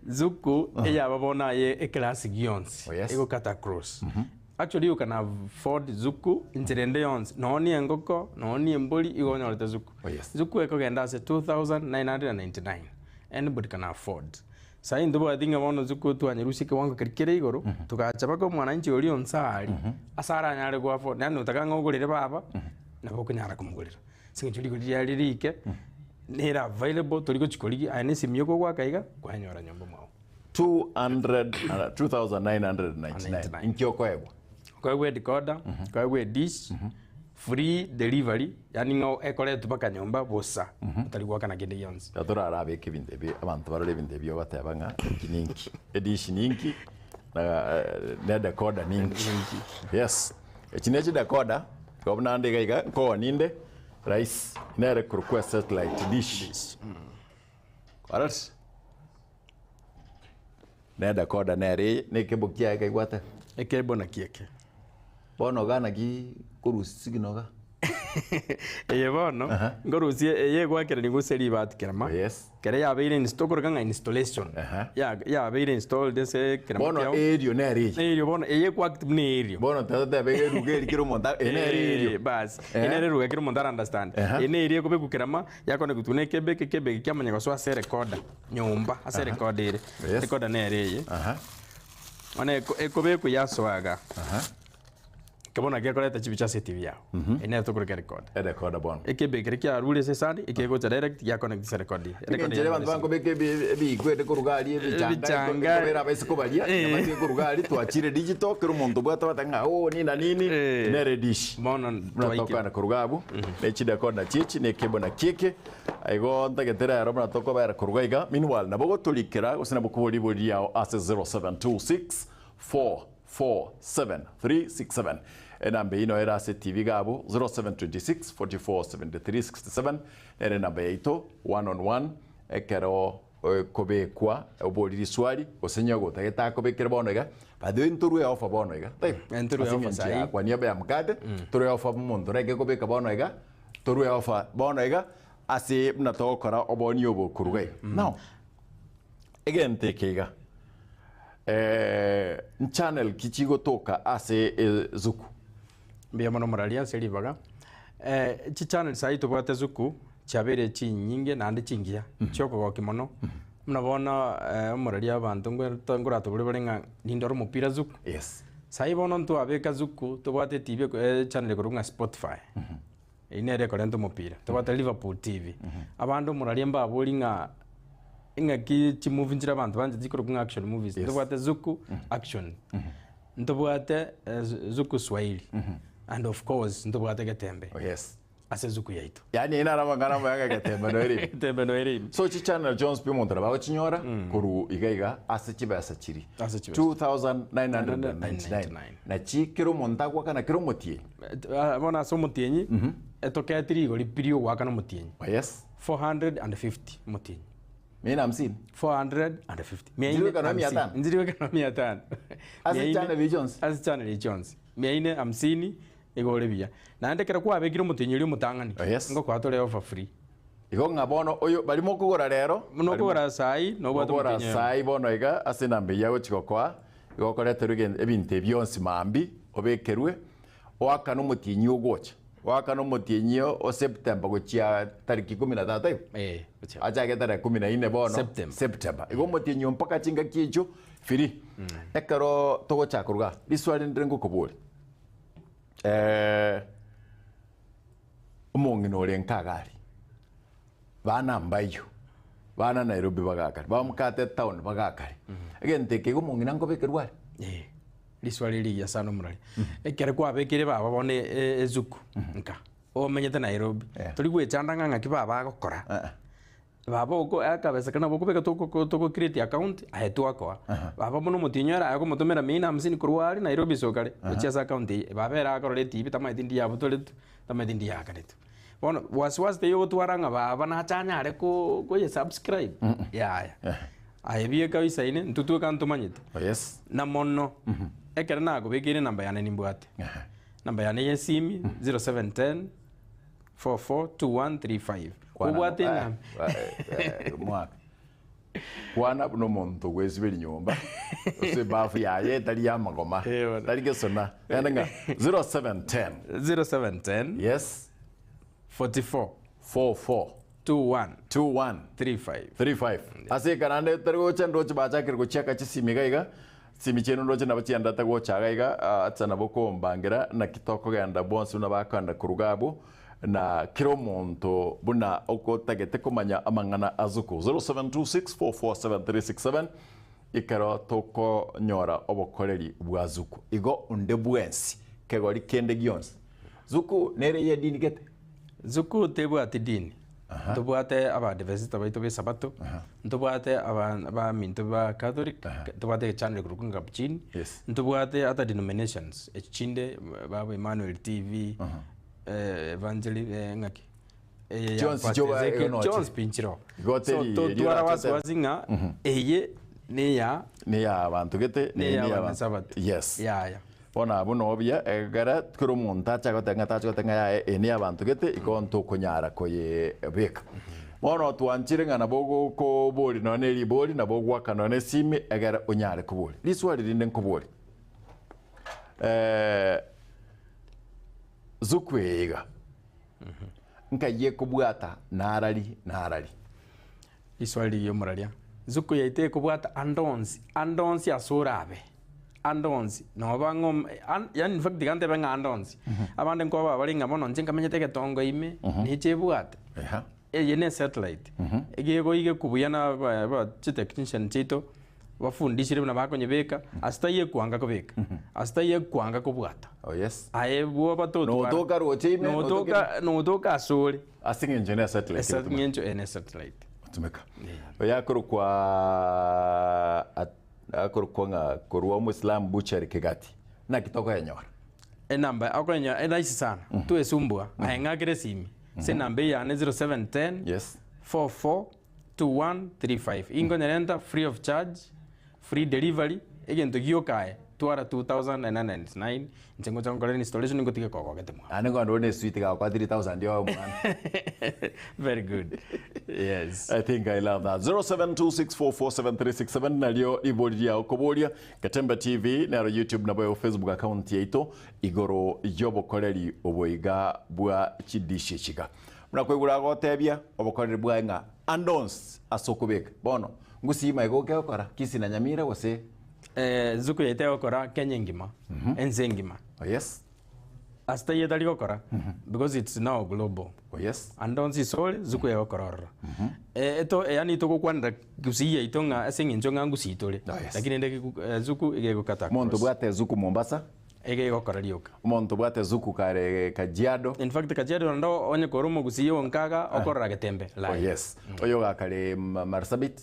Zuku eyaba bono aye eclass gionsi Oh, yes. egokata across. Actually you can afford Zuku enchera ende yonsi, nonya na engoko, nonya na embori, igo onyorete Zuku. Oh, yes. Zuku ekogenda ase 2999, anybody can afford. Saii ntobwati ng'a bono Zuku twanyerusia ekewango keria kere igoro, togacha mpaka omwananchi oria onsi aria, ase aranyare go afford, yaani otaka ng'a ogorere baba, nabo okonyara komogorera. Ase eng'encho rigori riaye rire rike, nere available tori gochia korigia, aye na esimi okogoaka iga, kwanyora nyomba mwao. 200 2999 inki okoegwa? Okoegwa edecoder, okoegwa edish, free delivery, yaani ng'a ekoretwa mpaka nyomba bosa, otari goakana kende gionsi. Iga torarabeke ebinto ebi, abanto barore ebinto ebi obateba ng'a eki ninki, edish ninki, na na edecoder ninki. Yes, echi ne chidecoder, igo buna ande iga iga nkooni inde, rahisi, nere korokwa esatellite dish. Kwarorire? Na edecoder nere eye, na ekebo kiaye kaigwate? Ekebo naki eke. Bono iga naki korusia signal iga? Eye bono, nkorusia eye egwakerania gose ribati kerema, kere yabeire inst tokoroka ng'a installation, ya yabeire installed ase ekerema Bono kiao. erio nere eye. Erio bono, eye ekoact buna erio. Bono totebe iga eruga eri kera omonto eye nere erio. Bas, eye nere eruga kera omonto ara understand. Eye nere ekobekwa kerema, yakonectwa na ekebe eke, ekebe eke kiamanya gosoa ase erecorder nyomba, ase erecorder ere. Erecorder nere eye. Bono eko ekobekwa yasoa igaa. Ekebo nakio gekoreta chibicha ase etibi yao. Eye nere tokoroka erecorder. Erecorder bono. Ekebe ekere kiarure ase esani, ekegocha direct giaconnect ase erecorder eye. Erecorder Engencho ere abanto bankobeka ebi- ebiiko ende koruga aria ebichanga Ebichanga. ekobera abaise kobaria, nabatige koruga aria twachire digital kera omonto obwate ogoteba ng'a oo nini na nini, nere dish. Bono Buna twaikire. tokogenda koruga abwo, ne chidecoder nachi echi, ne ekebo naki eke, igo ntagete rero buna tokobera koruga iga, meanwhile nabo ogotorikera gose nabo okobora ribori riao ase 0726 447 367 Enamba eyio noyo ere ase TV iga abwo, 0726 44 73 67 nere enamba yaito one on one ekero ekobekwa obori riswali gose onye gotagete akobekere bono iga by the way ntorue offer bono iga taibo Ntorue ase offer eng'encho sahi. ya kwa niaba ya mkate torue offer omonto orenge kobeka bono iga torue offer bono iga ase buna togokora oboni obo koruga iga now egento eke iga nchannel ki chigotoka ase ezuku? Mbuya mono moraria ase ribaga. Chichannel saii tobwate zuku chiabeire chinyinge naende chingiya chiokogokia mono. Buna bono omoraria abanto nkoratobore bare ng'a nindore omopira zuku. Yes. Saii bono ntwabeka zuku tobwate etv echannel ekorokwa ng'a Spotify. Eyio nere ekorenta omopira. Tobwate Liverpool TV. Abande omoraria mbabori ng'a ing'aki chimovie nchire abanto banchete chikorokwa ng'a action movies. Yes. Ntobwate Zuku action. Ntobwate Zuku Swahili. And of course ntobwate Getembe. Oh, yes. Ase Zuku yaito. Yaani ere naro amang'ana amaya ng'a Getembe noere ime. Getembe noere ime. So chichannel chionsi pi omonto nabo agochinyora korwa iga iga ase chibesa chiria. Ase chibesa. 2999. Nachi kera omonto agoakana kera omotienyi. Bono ase omotienyi, etoketi rigori pi riogoakana omotienyi. Oh yes. 450 omotienyi. Mia na hamsini? 450. Mia Nchiri ine goikana mia hamsini. tano? Nchiri goikana mia tano. Ase Mia ine- channel echi chionsi? Ase channel echi chionsi. Mia ine hamsini igo ore buya. Naende ekero kwabekire omotienyi oria omotang'ani, Oh yes. ngokoa tore offer free. Igo ng'a bono oyo baria mokogora rero, Buna okogora saii, nobwate mokogora omotienyi oyomo. saii bono iga ase enamba eyio agochi gokoa, igo okoreterwa egen- ebinto ebi bionsi mambia, obekerwe, oakane omotienyi ogocha, oakane omotienyi o September gochia tariki ikomi na tatu igo? Eh, gochia. Achake tarehe kumi na nne bono, September. September. Igo omotienyi oyo mpaka chingaki echio free. Ekero togochaka koruga igaa, riswali ndire ngokoboria, omong'ina ore nka iga aria, bana mbayio, bana Nairobi bagakare, bamokate etown bagakare, egento eke iga omong'ina nkobekerwa are? Eh, riswali rigiya sana omorari. Ekero kwabekeire baba bono ezuku nka, omenyete Nairobi, tori goechanda ng'a ng'aki baba agokora. Baba oko akabesa kare nabo okobeka toko toko create account aye twakoa. Baba buna omotienyi ore aye okomotomera mia ine hamsini korwa aria Nairobi ase okare gochia ase account eye. Baba ere akorora etibi tamaeti ndi yabutoretwe, tamaeti ndi yaakanetwe. Bono wasiwasi teiyo ogotwara ng'a baba nache anyare ko koye subscribe yaya. Aye bieka oisaine intwe tweka ntomanyete. Yes. Na mono ekero nakobekeire enamba yane nimbwate. Enamba yane ya esimi 0710. 44 21 35. Kwana- Obwate eh, enamba. eh, eh, mwaka kwana buna omonto gwesiberi nyomba ase ebafu yaye etari ya magoma tari gesona ende ng'a 0710 0710 yes 44 44 21 21 35 35 ase ekarande tari gocha ndoche bachakire gochiaka chisimi iga iga simi chiaino ndoche nabo chiendete gocha iga iga ah, acha nabo kombangira naki tokogenda bonsi buna bakoenda koruga abwo na kera omonto buna okotagete komanya amang'ana azuku 0726447367 ekero tokonyora obokoreri bwa zuku igo onde bwensi kegori kende gionsi zuku nere ye dini gete Zuku tebwati dini. Ntobwate abadventista baito ba esabato, ntobwate aba- abaminto ba Catholic, ntobwate echannel korwa ng'a Capuchin, ntobwate other denominations echi chinde babo Emmanuel TV, eh, Evangeli eh, ng'aki eye ya Chionsi Pastor chioba Ezekiel, igo noche. chionsi pi nchiroo. Igo So teri totwara erio orache wasiwasi ng'a eye neya neya abanto gete Neya neya abanyasabato. yes Yaya. Bono abwo noo buya, ekero kera omonto acha goteba ng'a tache goteba ng'a yaye eye neya abanto gete, igo ntokonyara koyebeka. Bono twanchire ng'a nabo ogokoboria nonya ne ribori, nabo ogoaka nonya ne esimi egere onyare koboria. Riswali rinde nkoborie, Zuku eye iga, nkai ekobwata narari narari? Riswali rigiya omoraria. Zuku yaito ekobwata ande onsi, ande onsi ase orabe, ande onsi, noba ng'a om- an- yaani in fact tiga ntebe ng'a ande onsi, abande nkoba bare ng'a bono inche nkamenyete egetongo ime, neche ebwate. Eye ne esatellite, egegoiga buya na aba aba chitechnician chiaito, bafundishire buna bakonyebeka, ase taiyo ekwanga kobeka, ase taiyo ekwanga kobwata. Oh yes. Aye bwoba totwara. Notoka roche ime, Notoka, notoka ase ore. Ase eng'encho ne satellite Ase egotumeka. eng'encho ene satellite. Gotumeka. Oyo akorokwa akorokwa ng'a korwa omoislamu butchery Kegati. Naki tokoyenyora? Enamba okoyenyora erahisi sana, toesumbua, aye ng'akere esimi, ase enamba eye yane 0710 Yes. 44 2135. Inkonyerenta free of charge, free delivery, egento gioka aye twara 2999 inche ngocha nkorere installation ngotige kogogete mwa. Naende nkogenda ore na eswiti gagokoa 3000 yoe omwana. Very good. Yes. I think I love that. 0726447367 nario ribori riao koboria Getembe TV nero YouTube nabo Facebook account yaito igoro yobokoreri oboiga bwa chidishi echiga. Buna koigure agotebia obokoreri bwaye ng'a ande onsi ase okobeka bono ngusima igo okegokora Kisii na Nyamira gose Eh, Zuku yaito egokora Kenya engima, ense engima. Oh yes. Ase taiyo etari gokora because it's now global. Oh yes. Ande onsi ase ore Zuku egokora ororo. Eh, eto yaani togokwanera Gusii yaito ng'a ase eng'encho ng'a Gusii tore. Oh yes. Lakini rende Zuku iga egokata Omonto across. obwate Zuku Mombasa. Iga egokora rioka. Omonto obwate Zuku kare Kajiado. In fact Kajiado naende onye kore omogusii onka iga okorora Getembe Oh live. yes. Oyo ogakare Marsabit.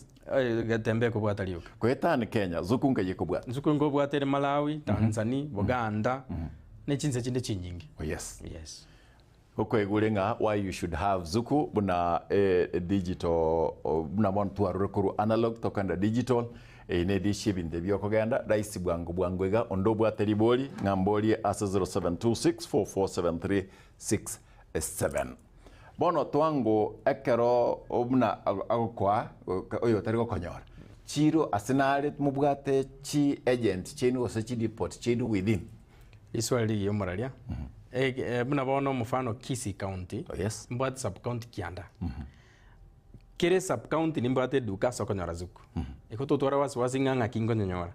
Getembe ekobwata rioka. Goetani Kenya, Zuku nkai ekobwata? Zuku nkobwata ere Malawi, Tanzania, Buganda, ne chinse chinde chinyinge. Oh yes. Yes. Okoigure ng'a why you should have Zuku buna e digital buna bono twarure korwa analog tokogenda digital, eye ne edish ebinto ebi okogenda rahisi bwango bwango iga onde obwate ribori ng'a mborie ase 0726447367. Bono twango ekero buna agokoa oyo otari gokonyora chiro ase nare mobwate chi agent chiaino gose chi depot chiaino within. Riswali rigiya omoraria, buna bono omofano Kisii County, Oh yes. mbwate sub county kianda. Kere sub county nimbwate eduka ase okonyora zuku. Igo totware wasiwasi ng'a ng'aki nkonyonyora.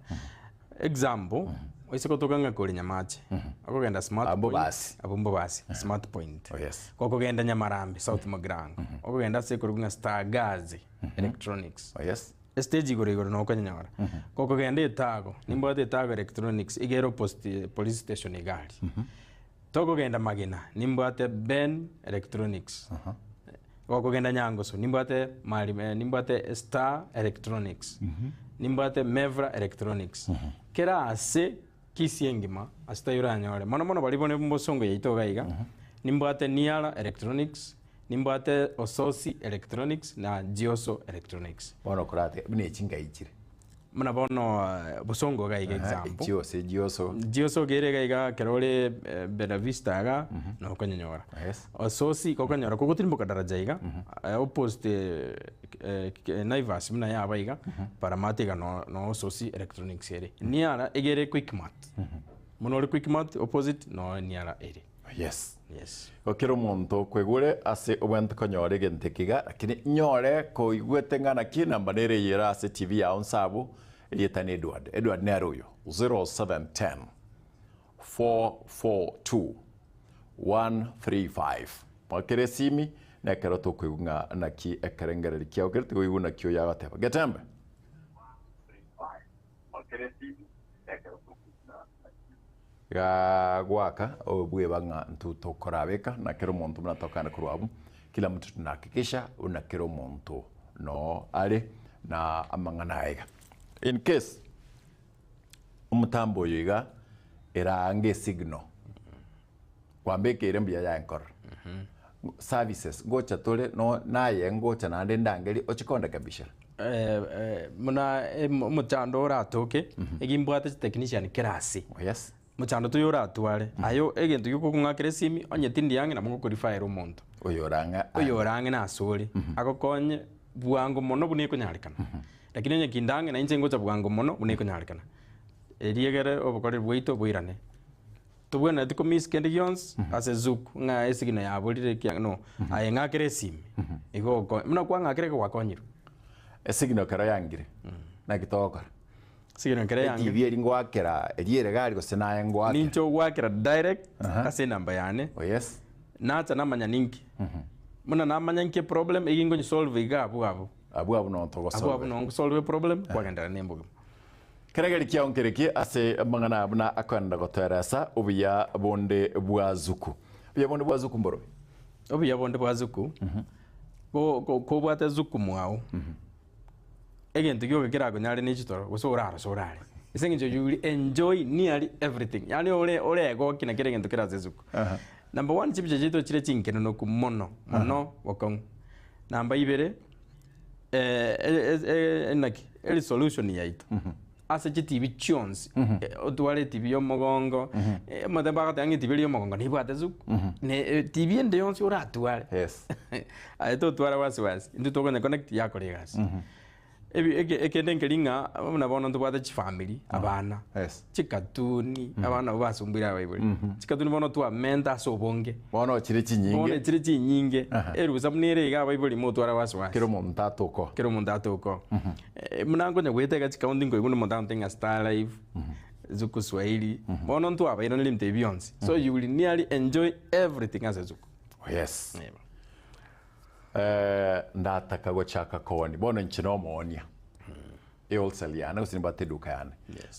Example, oise gotoka ng'a kore Nyamache, okogenda Smart Abwo Point, basi. abwo mbobasi, Smart Point. Oh yes. Gokogenda Nyamarambe, South Mugirango, okogenda ase ekorokwa ng'a Stargaze Electronics. Oh yes. Estage igoro igoro noo okonyonyora. Gokogenda Etago, nimbwate Etago Electronics, iga ere opposite police station iga aria. Tokogenda Magena, nimbwate Ben Electronics. Gokogenda Nyangoso, nimbwate mari nimbwate Star Electronics. Nimbwate Mevra Electronics. Kera ase Kisii engima, ase taiyo oranyore. Mono mono baria bone bosongo yaito iga iga, nimbwate Niara Electronics, nimbwate Ososi Electronics na Jioso Electronics. Bono korate buna echi ngai chire. Buna bono bosongo iga iga example. Chioso ejioso. Jioso kere iga iga ekero ore Bella Vista iga nabo okonyenyora. Ososi igo okonyora kogotirimboka daraja iga opposite Naivas buna yaba iga paramate iga no no Ososi electronics ere. Niara iga ere Quickmart. Buna ore Quickmart opposite no niara ere. Yes. Yes. Igo kera omonto okoigure ase obwenerete konyora egento eke iga, lakini nyore koigwete ng'a naki enamba nere eye ere ase TV yao nse abwo, erieta ne Edward. Edward nere oyo, 0710 442 135. Mwakere esimi, na ekero tokoigwa ng'a naki ekerengereri kiao kere, tigoigwa naki oyo agoteba. Getembe. Iga goaka obweba ng'a intwe tokorabeka na kera omonto buna tokogenda korwa abwo, kila mtu tunahakikisha buna kera omonto noo are na amang'ana aya iga. In case omotambo oyo iga eraange esignal, kwambekeire mbuya yaye nkorora, services ngocha tore no naye ngocha naende ndangerie oche kondekebishera. Buna omochando oratoke, eki mbwate chitechnician kera ase. Yes. Mochando toyo oratware, aye egento giokong'akera esimi, onye tindi ang'e nabo ngokorifayera omonto. Oyo orang'e Oyo orang'e nase ore, agokonye bwango mono buna ekonyarekana. Lakini onye kinde ang'e nainche ngocha bwango mono buna ekonyarekana. Erio egere obokoreri bwaito boirane. Tobwenereti ko miss kende gionsi ase zuku ng'a esigino yaborire ekiagera no, aye ng'akere esimi, igo oko buna kwang'akera igo gwakonyirwe. Esigino ekero yangire, naki togokora? Esigino ekero yangire. ETV eri ngoakera eria ere gari gose naye ngoakera? Ninche ogoakera direct ase enamba yane. Oh yes. Nacha namanya ninki. Buna namanya nki eproblem, eyio ngonyesolve iga abwo abwo. Abwo abwo noo togosolve. Abwo abwo noo ngosolve eproblem, kwagenderera na embogima. Keregeri kiao nkereki ase amang'ana aya buna akoenderera gotoeresa obuya bonde bwa Zuku. Obuya bonde bwa Zuku mborobi? Obuya bonde bwa Zuku, kobwate Zuku mwao, egento gioka kerakonyare ne chitoro gose orarose orare. Ase eng'encho you will enjoy nearly everything. Yaani ore oregokie na kera egento kere ase Zuku. Number one, chibicha chiaito chire chinkenonoku mono, mono bokong'u. Namba ibere, naki eresolution yaito ase chitibi chionsi otware etibi ya omogongo omonto bagoteba ng'a etibi eri ya omogongo nebwate zuku ne etibi ende yonsi oratware aye totwara wasiwasi intwe tokonya connect yakora egasi. Ebi eke ekende nkeri ng'a buna bono ntobwate chifamiri abana chikatuni abana abwo basumbuire abaibori chikatuni bono twamenta ase obonge Bono chire chinyinge. Bono chire chinyinge erusa buna ere iga abaibori motwara wasiwasi Kera omonto atoka. Kera omonto atoka. Buna nkonya goeta iga chikaunti nkoigwa buna omonto agontebia ng'a Star Life, Zuku Swahili, bono ntwabairaneria ebinto ebi bionsi. So you will nearly enjoy everything ase Zuku. Yes. Ndataka gochaka koonia, bono inche nomoonia, ewholesale yane gose nimbwate eduka yane,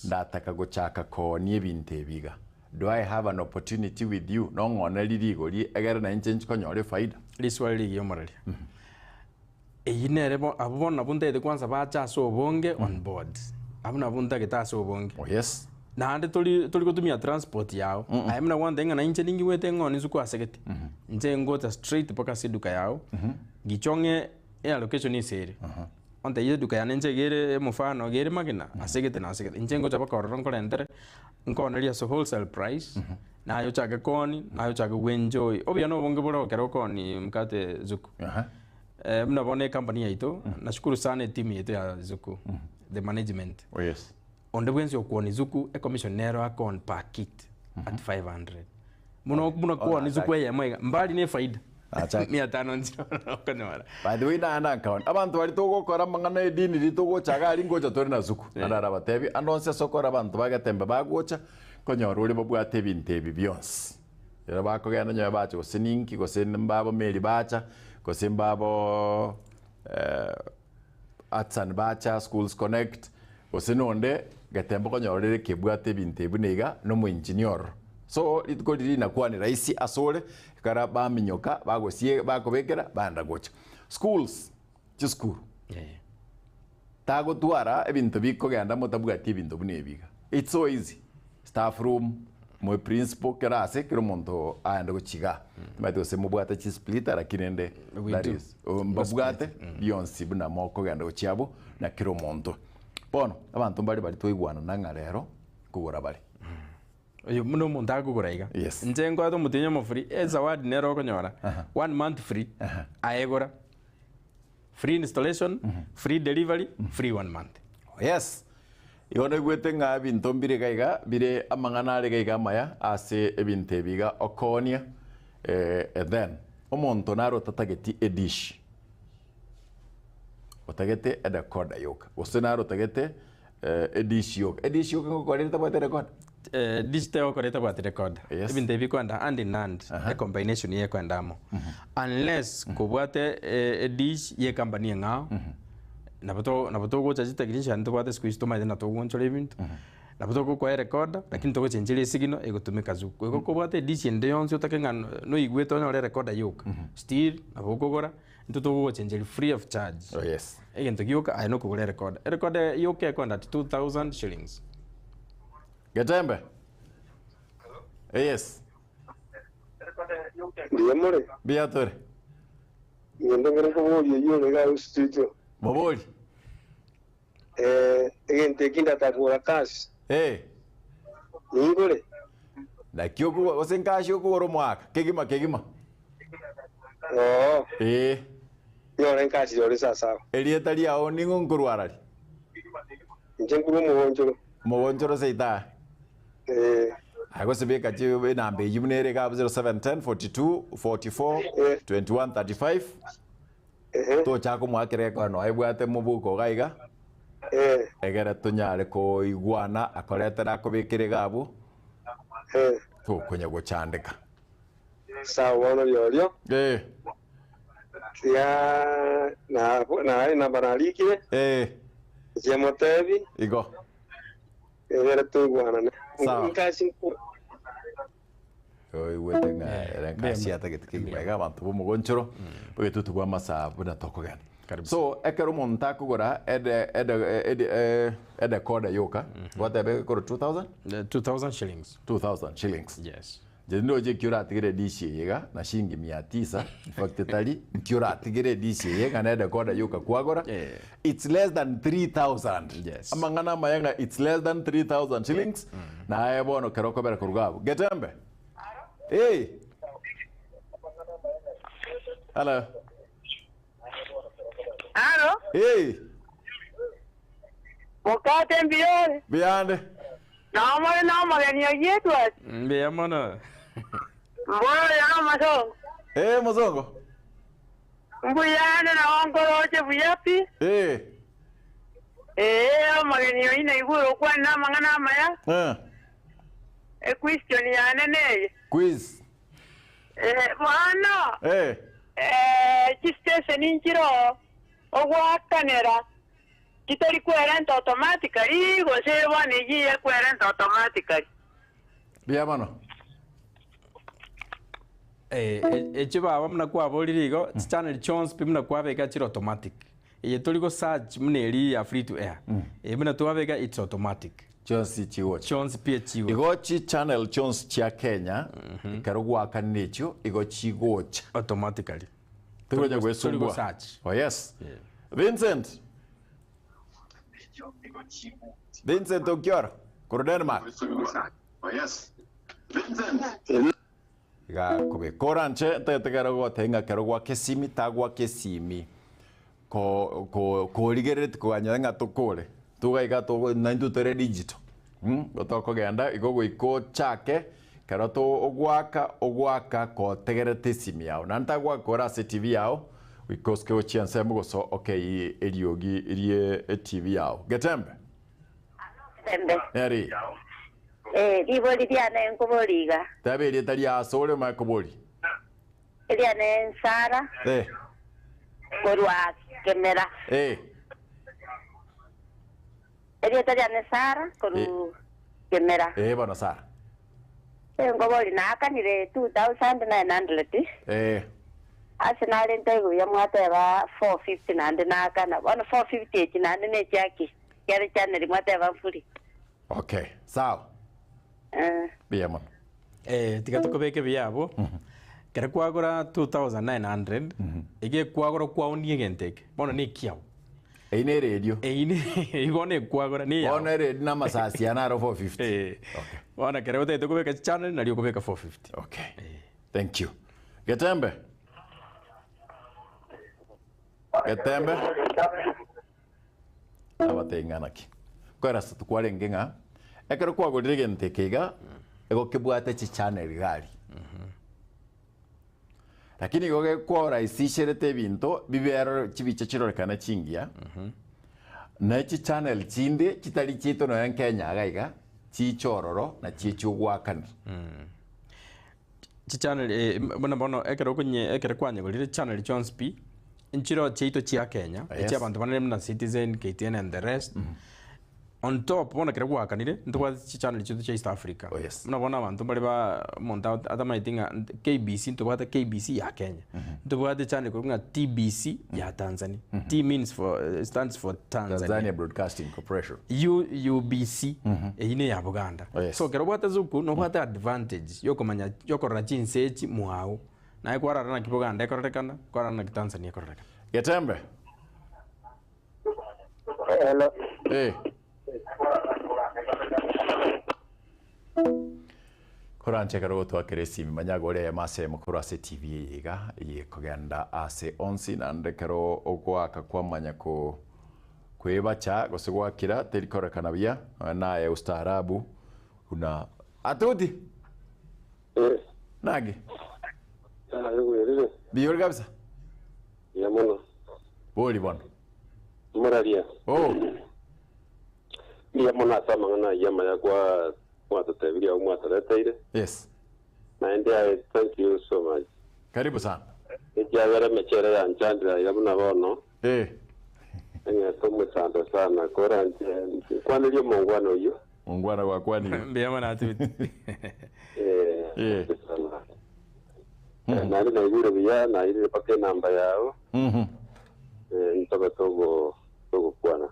ndataka gochaka koonia ebinto ebi iga, do I have an opportunity with you nong'onerie rigori egere nainche inche konyora efaida? Riswali rigiya omoraria. Eyio nere bo abwo bono nabwo ntagete kwanza bache ase obonge on board. Abwo nabwo ntagete ase obonge. Oh yes. Naende tori tori gotumia transport yao, aye buna gwantebia ng'a nainche ningigwete ng'o ninsu kwasegete, inche ngocha straight mpaka ase eduka yao, ngichong'e eallocation ase ere, ontebie eduka yane inche iga ere omofano iga ere magena, asegete na asegete, inche ngocha mpaka ororo nkorentere, nkonerie ase wholesale price, naye ochake koonia, naye ochake goenjoy, obuya na obonge bore ekero okoonia mkate zuku. Buna bono ecompany yaito, nashukuru sana eteam yaito ya zuku, the management. Oh yes. Onde bwensi okwoni zuku ecommission nero akon per kit at 500. Buna buna kwoni zuku eyemo iga mbari ne faida. Mia tano nchire okonyora. By the way naende nkaona abanto baria togokora amang'ana edini riria togocha iga aria ngocha tore na zuku. Naende arabatebie ande onsi ase okora abanto ba Getembe bagocha konyora oria babwate ebinto ebi bionsi. Ekero bakogenda onye bacha gose ninki gose mbabo meri bacha gose mbabo Arts and Bacha, Schools Connect, gose nonde getembe okonyora ore kebwate ebinto ebi buna iga na omoengineer ororo. So rituko riria rinakwani rahisi asore ekero baminyoka bagosie bakobekera baenda gocha. Schools, chisukuru tagotwara ebinto bikogenda motabwati ebinto buna ebi iga. It's so easy. Staff room, moe principal kera ase kera omonto aende gochia igaa. Timanyeti gose mobwate chisplitter lakini rende We that do. is mbabwate bionsi buna mokogenda gochia abwo na kera omonto. Bono, abanto mbare baria twaigwanana ng'a rero nkogora bare. Oyo buna omonto akogora iga. Yes. Inche nkoete omotienyi omo free, ezawadi nere okonyora, one month free, aye gora. Free installation, free delivery, free one month. Yes. Igo naigwete ng'a ebinto mbire iga iga bire amang'ana are iga iga amaya ase ebinto ebi iga okoonia eh, and then omonto nare otatageti edish otagete edecoder yoka gose nare otagete eh, edish yoka edish yoka ngokora ere tabwati edecoder? Eh, dish tegokora etabwati recorder. Yes. Ebinto ebi bikoenda hand in hand, ecombination eye ekoenda amo. Unless kobwate eh, edish ye ecompany eng'ao, nabo to nabo togocha chitechnician tobwate siku hizi tomaete na togoonchora ebinto, nabo togokoa erecorder, lakini togochencheria esignal egotumeka zuku. Igo kobwate edish ende yonsi otake ng'a noigwete onyore erecorder yoka, still nabo okogora, intwe togogochencheria free of charge. Oh yes. Egento gioka aye nokogora erecorder. Erecorder yoka ekoenda at 2000 shillings. Getembe. Yes. Mbuya more? Mbuya tore. Ngende ngere koboria oyio ore iga studio. Mobori. Eh, egento eki ndataka kogora cash. Eh. Ningore. Naki okogora gose nkashi okogora omwaka kegima kegima. Oo. Eh. Nyore nkashi yore sasawa. Erieta riao ning'o nkorwarari? Inche nkorwa omogonchoro. Omogonchoro seita. Eh. Aye gose beka chi enamba eyio buna ere iga abwo 0710 42 44 21 35 tochaka komoakera ekero noe ebwate mobuko iga iga egere tonyare koigwana akoretere akobekere iga abwo tokonya gochandeka. Sawa bono riorio. Eh. Tiga na na enamba narikire. Eh. Inche motebi. Igo. Egere toigwanane. Sawa. Nkasi nko. Oigwete ng'a ere nkasi atagete kegima iga abanto b'omogonchoro bogetutu bwa amasaa buna tokogenda. So ekero omonto akogora ede ede ede eh, edecoder yoka gwateba egekoro 2000? 2000 shillings. 2000 shillings. Yes. Inche ndoche ekio oratigere edishi eye iga na shilingi mia tisa, in fact etari, nki oratigere edishi eye ng'a na edecoder yoka kwagora, it's less than 3000. Yes. Amang'ana amaya ng'a it's less than 3000 shillings, naye bono kero okobera koruga abwo. Getembe. Hey. Hello. Alo, Hey. mokate mbiyore. Biyande. Nao more nomogeni oyio Edward? Mbuya mono. Mboyo nomosongo. Eh, mosongo. Mbuya ande nabo nkoroche buya pi. Eh. Ee, omogeni oyio naigure okwanire amang'ana amaya. Eh. Equestion yane neye. Quiz. Eh, bono, Eh. eh, chistation nchiroo ogoakanera Titori kwerenta automatically gose bono eyio ekwerenta automatically. Mbuya mono. Eh, echio baba buna kwaborire igo, chichannel chionsi pi buna kwabeka chire automatic. Eye tori go search buna eri ya free to air. Eye buna twabeka it's automatic. Chionsi chigocha. Chionsi pi echigocha. Igo chichannel chionsi chia Kenya, ekero gwakanire echio, igo chigocha. Automatically. Torigocha Tori gwesumbua. go search. Oh yes. Vincent. Vincent Okiora, korwa Denmark. Iga kobeka oranche ntagete kero goteba ng'a kero gwaka esimi tagwaka esimi ko ko korigerereti koganyora ng'a tokore togaiga togo naintwe tore digital mh, gotokogenda igo goika ochake Ekero togoaka ogoaka kotegerete esimi yao, naende tagoaka kore ase etibi yao, goika osike gochia ensemo gose okei eriogi rie etibi yao. Getembe. Getembe. Eri. Eh, ribori riane nkobori iga. Teba erieta ria ase ore omanye kobori. Eriane Sara. Eh. Korwa Kemera. Eh. Erieta riane Sara korwa Kemera. Eh bono Sara. Enkobori naakanire 2900. Eh. Ase narente buya mwateba 450 naende naakana. Bono 450 echi naende nechiaki? Ekiagera chianeri mwateba mfuri. Okay, sawa. Eh. Mbuya mono. Eh, tiga tokobeke buya abwo. Ekero kwagora 2900, egekwagora kwaonia egento eke, bono nekiao. Eyio ne eredio. Eyio ne eyio bono ekwagora ne eyao. Bono eredio na amasasi ane aro 450. Eh. Bono ekero otagete kobeka chichannel nario okobeka 450. Okay. Thank you. Getembe. Getembe. Abatebie ng'a naki. Nkoera ase tokwarenge ng'a ekero kwagorire egento eke iga, igo kebwate chichannel iga aria. Lakini igo gekworahisisherete ebinto bibe chibicha chirorekane chingiya, na chichannel chinde chitari chiaito nonya Kenya iga iga, chiche ororo nachi echio ogoakanera. Chichannel eh, buna bono ekero okonye ekero kwanyegorire channel chionsi pi, nchiro chiaito chia Kenya, Yes. echia abanto banene buna Citizen, KTN and the rest. On top bono ekero gwakanire, ntobwate chichannel chiaito chia East Africa. Oh, yes. Buna bono abanto mbare ba omonto atamaeti ng'a KBC ntobwate KBC ya Kenya, ntobwate channel ekorokwa ng'a TBC ya Tanzania. T means for stands for Tanzania. Tanzania Broadcasting Corporation. UBC eyio neya Buganda. Oh, yes. So ekero obwate Zuku nobwate advantage yokomanya yokorora chinse echi mwao. Naye kwarora naki Buganda ekororekana, kwarora naki Tanzania ekororekana. Getembe. Hello. Eh. Koranche ekero gotwakera esimi manya gore eyemo ase eyemo korwa ase TV eye iga eyekogenda ase onsi naende ekero ogoaka kwamanya ko kwebacha gose gwakira teri korekana buya nonya naye ustaarabu buna atuti Eh. naki Nabigwerire. biyori kabisa Buya mono. bori bono Moraria. Oh. Mbuya mono ase amang'ana ayio amaya kwa mwatotebirie abwo mwatoreteire. Yes. Naende I thank you so much. Karibu sana. Ekiagera emechere yanchandire aiga buna bono. Eh. Eng'ete omochando sana koranche nkwanerie omongwana oyio. Mongwana gwakwanire. Mbuya mono Atuti. Eh. Eh. Sana. Naende naigure buya nairire mpaka enamba yao. Mhm. Eh, ntobe togo togokwana.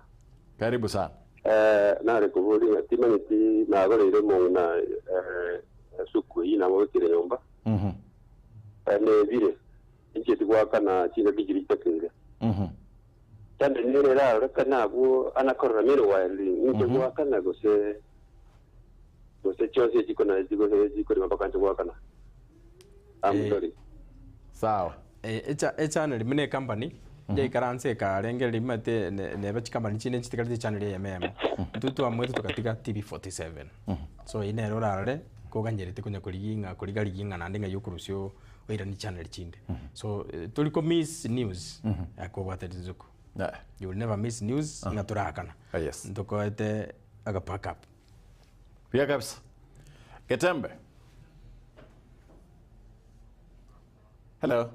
Karibu sana. Eh, nare koboria ng'a timanyeti nagoreire omong'ina eh, esuku eyio namobekire nyomba. Mhm. Eh, nebire inche tigwakana chingaki chiria chitakeire. Mhm. Chande nere erarorekane abwo anakorora meanwhile inche gwakana gose gose chionsi echikona gose chikorima mpaka inche gwakana. I'm sorry. Sawa. Echannel buna ecompany yaikaransa ekarengereria rimate neba chicompany chinde nchitigarete echannel eyemo eyemo. Intwe twamwete togatiga TV47. So eyio nere orarore koganyerete konya korigia ng'a koriga rigia ng'a naende ng'ai okorusia oiranie channel chinde. So tori ko miss news kobwate rinsuku. You will never miss news ng'a torakana. Ntokoete aga pack up. Buya kabisa. Getembe. Hello.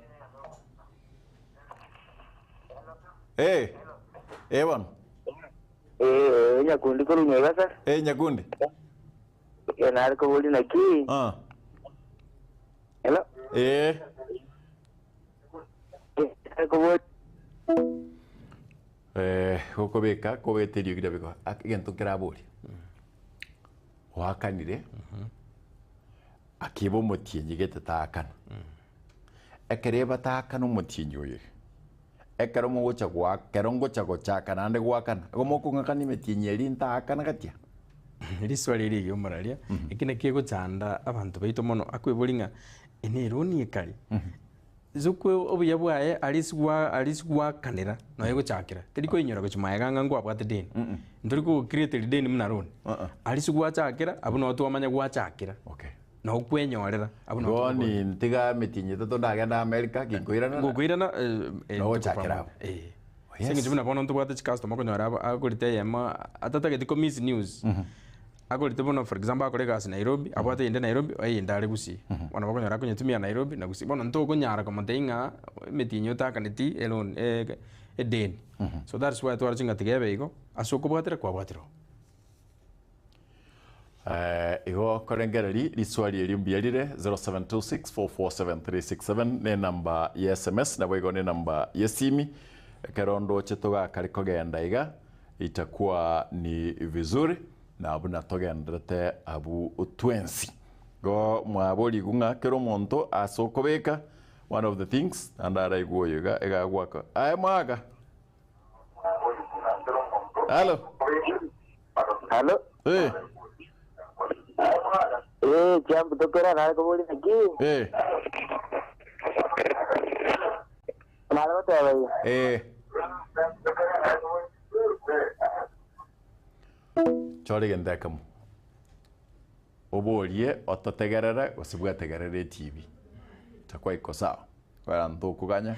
Eh. Eh bono. Eh, nyakundi korwa Nyaibasa. Eh nyakundi. Eh, nare kobori naki. Ah. Hello. Eh. Nare kobori. Eh, gokobeka kobete eriogi riabe igo egento nkeraborie. Oakanire, akiba omotienyi gete taakana. Ekero ebataakana omotienyi oyo iga, ekero mogocha goa ekero ngocha gochaka naende goakana, igo mokong'akana emetienyi eria ntaakana gatia? Riswali eri rigiya omoraria, eki nakio egochanda abanto baito mono, akweboria ng'a ene eroni ekare, Ase obuya bwaye aria ase gwakanera nonya gochakera, teri koinyora gochia magega ng'a nkwabwate deni. Ntori ko create rideni buna loan. Aria ase gwachakera abwo noo twamanya gwachakera. Noo kwenyorera abwo noo Bono tokobora. ntiga emetienyi etato ndagende America, ginkoirana Gokoirana nogochakera abwo. Eh. Ase eng'encho buna bono ntobwate chicustomer okonyora agorete eyemo atatageti ko miss news. Akorete bono for example akore egasi Nairobi, abwate eyende Nairobi, eyende are Gusii. Bono bakonyora akonyetumia Nairobi na Gusii. Bono ntokonyara komotebia ng'a emetienyi otakaneti eloan edeni. So that's why twaroche ng'a tiga ebe igo, ase okobwatera kwabwatera oo. Igo korengereria riswali erio mbuya rire 0726447367 ne enamba ya sms naboigo ne enamba ya esimi ekero ndoche togakare kogenda iga Itakuwa ni vizuri na buna togenderete abwo twensi. Igo mwaborigwe ng'a kera omonto ase okobeka one of the things naende araigwe oyo iga iga agwaka aye mwaka. Halo. Halo. Eh. Eh, jambo tokera nare kobori naki. Eh. Nare goteba iga. Eh. Chore gento ekemo. Oborie ototegerere gose bwetegerere etibi. Itakuwa iko sawa. Kwera ntokoganya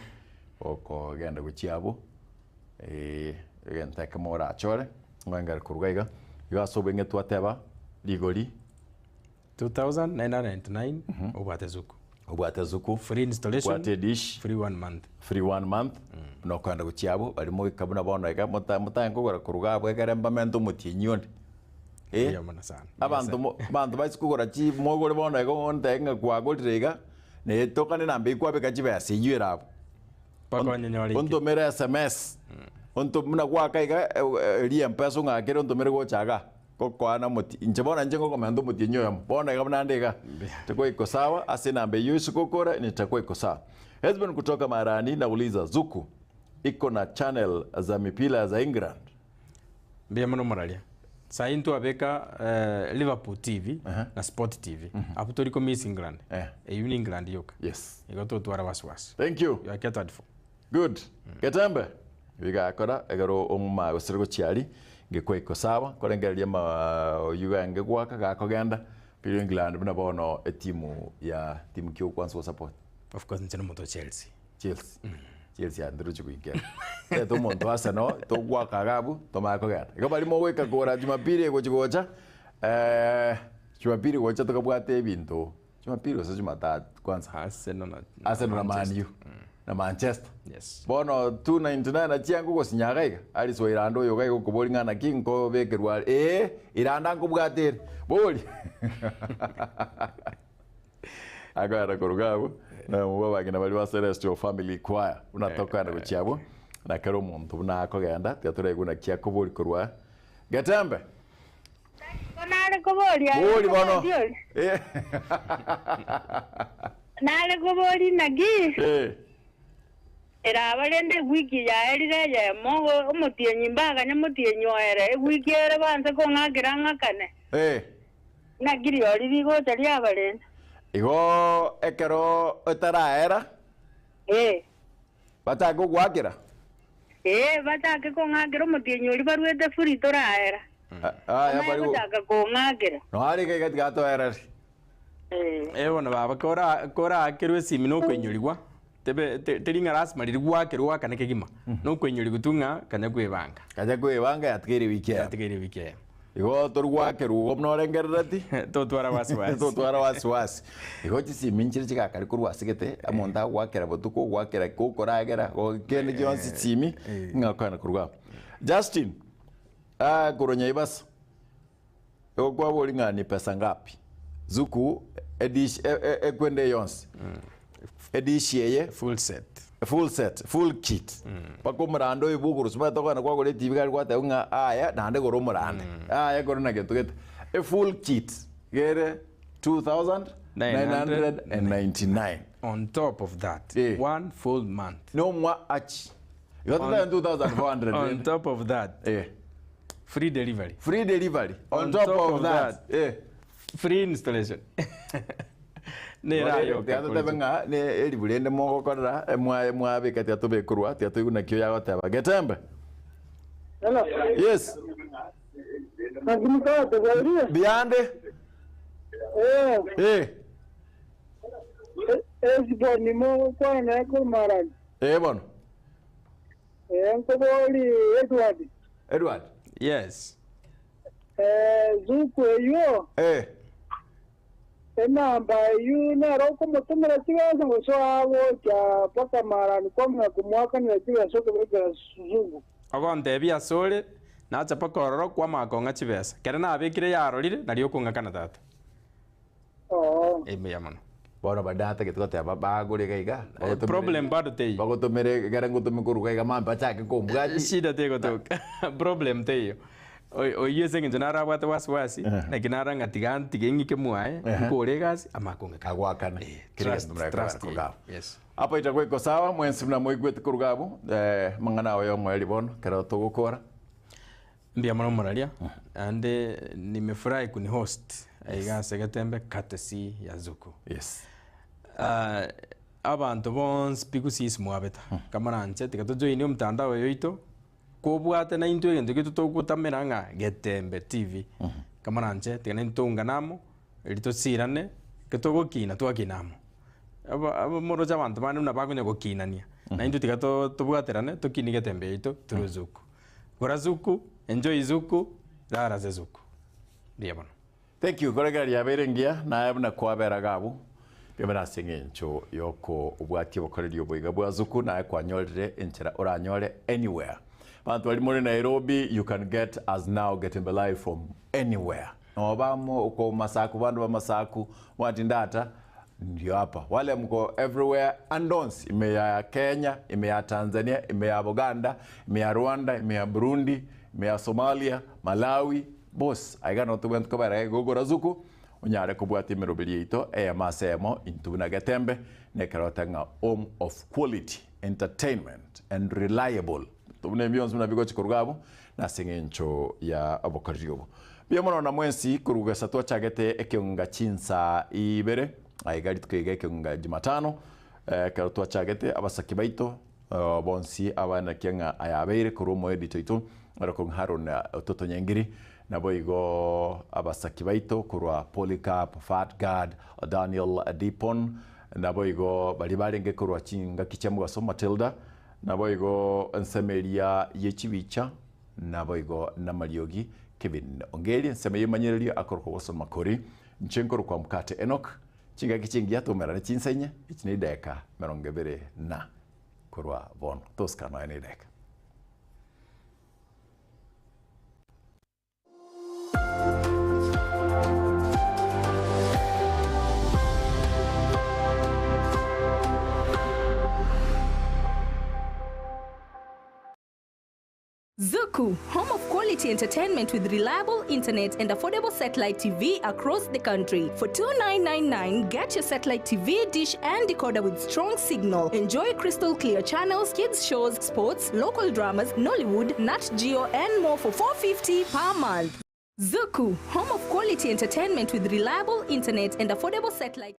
okogenda gochia abwo eh, egento ekemo orachore ng'oengere korwa iga iga ase obweng'e twateba rigori 2999 obwate zuku. Obwate zuku. Free installation. Obwate edish. Free one month. Free one month. Buna okoenda gochia abwo bari moika buna bono iga mota motae kogora korwa iga abwo ekere mbamente omotienyi onde. Eh, Mbuya mono sana. abanto mo abanto baise kogora chi mogore bono iga ontebie ng'a kwagorire iga, na etokane namba eywo kwabeka chibesa eywo ere abwo. Mpaka onyenyore ike. Ontomere sms, onto buna gwaka iga eria mpesa ong'akere ontomere gocha igaa, gokoana omoti inche bono inche ngokomenta omotienyi oyomo, bono iga buna nde igaa, itakuwa iko sawa ase enamba eywo ase gokora nitakuwa iko sawa. Hesbon kutoka Marani nauliza Zuku iko na channel za mipira za England? Mbuya mono moraria. Sai ntwabeka eh, Liverpool TV na Sport TV. Abwo tori ko miss England. Eywo ni England yoka. Yes. Igo totwara wasiwasi. Thank you. You are catered for. Good. Getembe. Bigakora ekero omoma gosire gochia aria ngekwa iko sawa korengereria ma oyio genge gwaka gakogenda pira England buna bono etimu ya timu ki okwansa gosupport? Of course inche nomonto o Chelsea. Chelsea. Chelsea aye ntirochi goikera. Reta omonto Arsenal togwaka iga abwo tomanye kogenda. Igo baria mogoika kora Jumapili egochi gocha Jumapili gocha tokabwate ebinto Jumapili gose Jumatatu kwanza. Arsenal na Arsenal na Man Manchester. U na Manchester. Yes. Bono 299 nachia nkogosinya iga iga Alice Wairanda oyo iga iga okoboria ng'a naki nkobekerwa are ee Iranda nkobwate ere bori Akoenda koruga abwo, na abwo abang'ina baria ba Celestial Family Choir, buna tokoenda gochia abwo, na kera omonto buna akogenda, tiga toraigwe naki akobori korwa Getembe. Nare koboria Bori bono. Nare koboria naki eraba rende ewiki yaerire eyemo omotienyi mbaganye motienyi oere ewiki ere banse kong'akera ng'akane. Naki riori rigocha riaba rende. Igo ekero otaraera bachake gogoakera. Ee, bachake kong'akera omotienyi oria baruete free toraera. Aya Bamanye bari gochaka kong'akera. Noare iga iga tiga toereri. Eh bono baba kora koraakerwe esimi na okoinyorigwa tebe te- teri ng'a lasima riria gwakerwa gwakane kegima na okoinyorigwa tu ng'a kanya kwebanga. Kanya kwebanga yatigaire ewiki eyemo. Yatigaire ewiki eyemo. Igo tori gwakerwa igo buna orengerereti Totwara wasiwasi. Totwara wasiwasi. Igo chisimi nchire chigakari korwa ase gete omonto agwakera botuko ogwakera gokoragera kende gionsi chisimi ng'a okogenda korwa abwo. Justin, ah korwa Nyaibasa. Igo kwaboria ng'a ni pesa ngapi? Zuku edish ekwende eye yonsi. Edish eye. Full set. Full set, full kit. Mpaka omorande oyo bwa okoroswa omanyete okogenda kwagora etibi gari gwateba ng'a aya naende gora omorande. Aya kore na gento gete. E full kit iga ere 2999. On top of that, one full month. Na omwa achi. Igo totabe 2400 On rende. top of that, free delivery. Free delivery. On, top, of that. Free installation. Nera yoka Tiga ng'a ne eribu rende mogokorera emwa mwabeka tiga tobekorwa tiga toigwe naki oyo agoteba. Getembe. Hello. Yes. Biyande. Eh. Eh. Esiboni mogokwana naye korwa Eh bono. Eh, nkobori Edward. Edward. Yes. Eh, Zuku eyo. Eh. Enamba eyu nero okomotomera chibesa gose agocha mpaka marani kwamanya komwakanera chibesa okobekera Zuku. Ogontebia ase ore, nacha mpaka ororo kwamanya kong'a chibesa. Kere nabekire yarorire, nario okong'akana tata. Mbuya mono. Bono bande atagete goteba bagore iga iga. Problem bado teiyo. Bagotomere ekere ngotome koruga iga mambia bachake kombwati. Shida tegotoka. Problem teiyo. Oyio ase eng'encho narabwate wasiwasi, naki nara ng'a tiga ntige ng'ike mwaye, nkore egasi, amanye kong'akana. Agwakane. Trust, trust eye. Yes. Apa itakuwa iko sawa mwensi buna moigwete koruga abwo, amang'ana ago ya omoerio bono ekero togokora. Mbuya mono moraria, naende nimefurahi kuni host aiga ase Getembe courtesy ya Zuku. Yes. Ah, abanto bonsi pi gusii ase mwabeta, kamoranche tiga tojoinie omotandao oyo oito, kobwate naintwe egento gieto togotamera ng'a Getembe TV. Kamoranche tiga naintwe toungane amo, eri tosirane, ekero togokina twakina amo. Aba aba moroche abanto bande buna bakonya gokinania, naintwe tiga to tobwaterane tokinie Getembe yaito through Zuku. Gora Zuku, enjoy Zuku, rara ase Zuku. Mbuya mono. Thank you korekera riabeire engiya naye buna kwabera iga abwo riabere ase eng'encho yokobwatia obokoreri oboiga bwa Zuku naye kwanyorire enchera oranyore anywhere. Abanto baria more Nairobi you can get us now Getembe live from anywhere. Noba oko Masaku bandu ba Masaku mwati ndata ndio hapa wale mko everywhere and onsi ime ya Kenya ime ya Tanzania ime ya Buganda ime ya Rwanda ime ya Burundi ime ya Somalia Malawi Boss, aiga noo tobwenerete kobera iga gokora suku, onyare kobwatia emeroberi yaito eyemo ase eyemo intwe buna Getembe, na ekero goteba ng'a home of quality entertainment and reliable buna ebi bionsi buna bigochi koruga abwo, nase eng'encho ya obokoreri obo. Mbuya mono na mwensi korwa gesa twachagete ekeonga chinsa ibere, aiga rituko iga ekeonga jumatano, ekero twachagete abasaki baito Bonsi abanekia ng'a aya abeire korwa omoedito oito, ore kong'a Haron ototonyengiri, naboigo abasaki baito korwa Polycarp, Fatgad, Daniel Dipon, naboigo baria barenge korwa chingaki chia mogaso Matilda, naboigo ensemo eria ye chibicha, naboigo namariogi Kevin Ongeri, ensemo y'emanyererio akorokwa Wilson Makori, inche nkorokwa Mkate Enock. Chingaki chingiya toumerane chinsa inye, echi neideka 24 korwa bono. Tosika nonya neideka. Zuku, home of quality entertainment with reliable internet and affordable satellite TV across the country. For 2999, get your satellite TV, dish and decoder with strong signal. Enjoy crystal clear channels, kids shows, sports, local dramas, Nollywood, Nat Geo and more for 450 per month. Zuku, home of quality entertainment with reliable internet and affordable satellite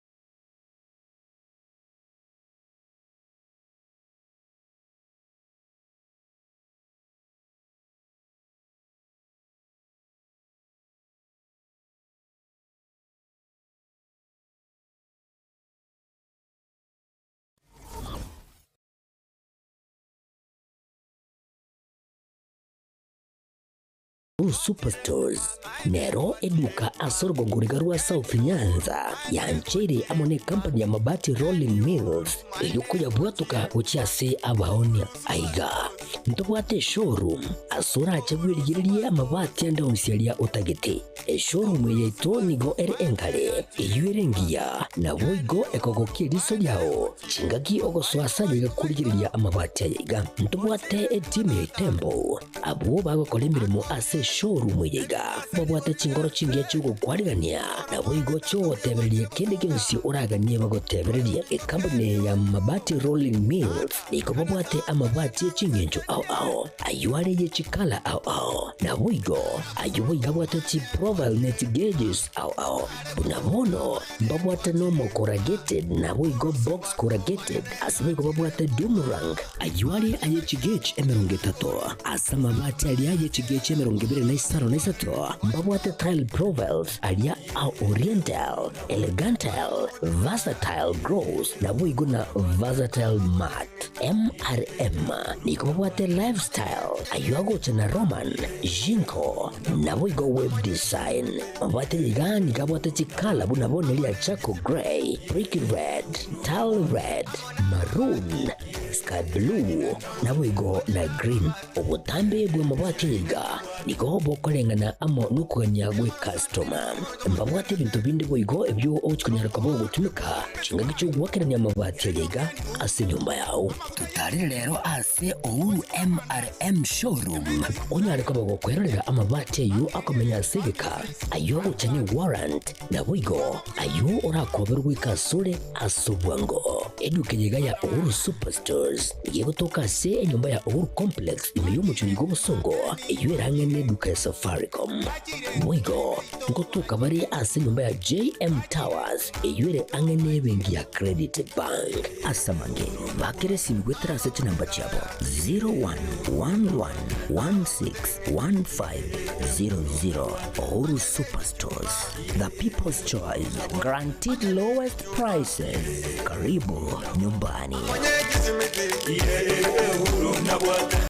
Blue Superstores nero eduka ase orogongo riga rwa South Nyanza yancheire amo ne company ya Mabati Rolling Mills erio koyabwatoka gochia ase abaonia. Aiga ntobwate eshowroom ase orache bwerigererie amabati ande onsi aria otagete. Eshowroom eye yaito nigo ere enkare, eyio ere engiya, naboigo ekogokia eriso riao chingaki ogosoa ase ayaiga korigereria amabati ayaiga. Ntobwate etimu ya Itembo Abwo bagokora emeremo ase eshowroom eye iga babwate chinkoro chingiya chi'ogokwarigania, naboigo chi'ogotebereria kende gionsi oraganie bagotebererie. Ekampuni eye ya Mabati Rolling Mills nigo babwate amabati e ching'encho ao ao, ayio are ye chikala ao ao, naboigo ayio boigo abwate chiprofile ne chigeges ao ao. Buna bono mbabwate nomo corrugated naboigo box corrugated, ase boigo babwate doom rank, Ayio are aye chigechi 30, ase amabati aria aye chigechi 25, mbabwate tile profiles aria a oriental, elegantal, versatile gross, naboigo na versatile matte. MRM nigo babwate lifestyle, ayio agocha na Roman, Jinko, naboigo web design. Mabwate iga nigo abwate chikala buna bono eria charcoal grey, brick red, tile red, maroon, sky blue, naboigo na green. Obotambe bw'amabati iga nigo bokoreng'ana amo nokogania gw'ekastoma. Mbabwate ebinto binde boigo ebio ogochia konyara koba ogotumeka chingaki chi'ogoakerania amabati aya iga ase enyomba yao. Totarire rero ase Uhuru MRM Showroom onyare koba gokwerorera amabati ayio akomenya ase egeka, ayio agocha ne warrant, Naboigo ayio orakoberwe goika asore ase obwango. Eduka eye iga ya Uhuru Superstores nigo egotoka ase enyomba ya Uhuru Complex ime y'omochie oiga obosongo, eyio erang'e n'eduka ya Safaricom. Boigo nkotoka bare ase enyomba ya JM Towers eywo ere ang'e na ebenki ya Credit Bank. Ase amange, bakera esimi goetera ase chinamba chiabo 0111161500. Uhuru Superstores, the people's choice, guaranteed lowest prices. Karibu nyumbani.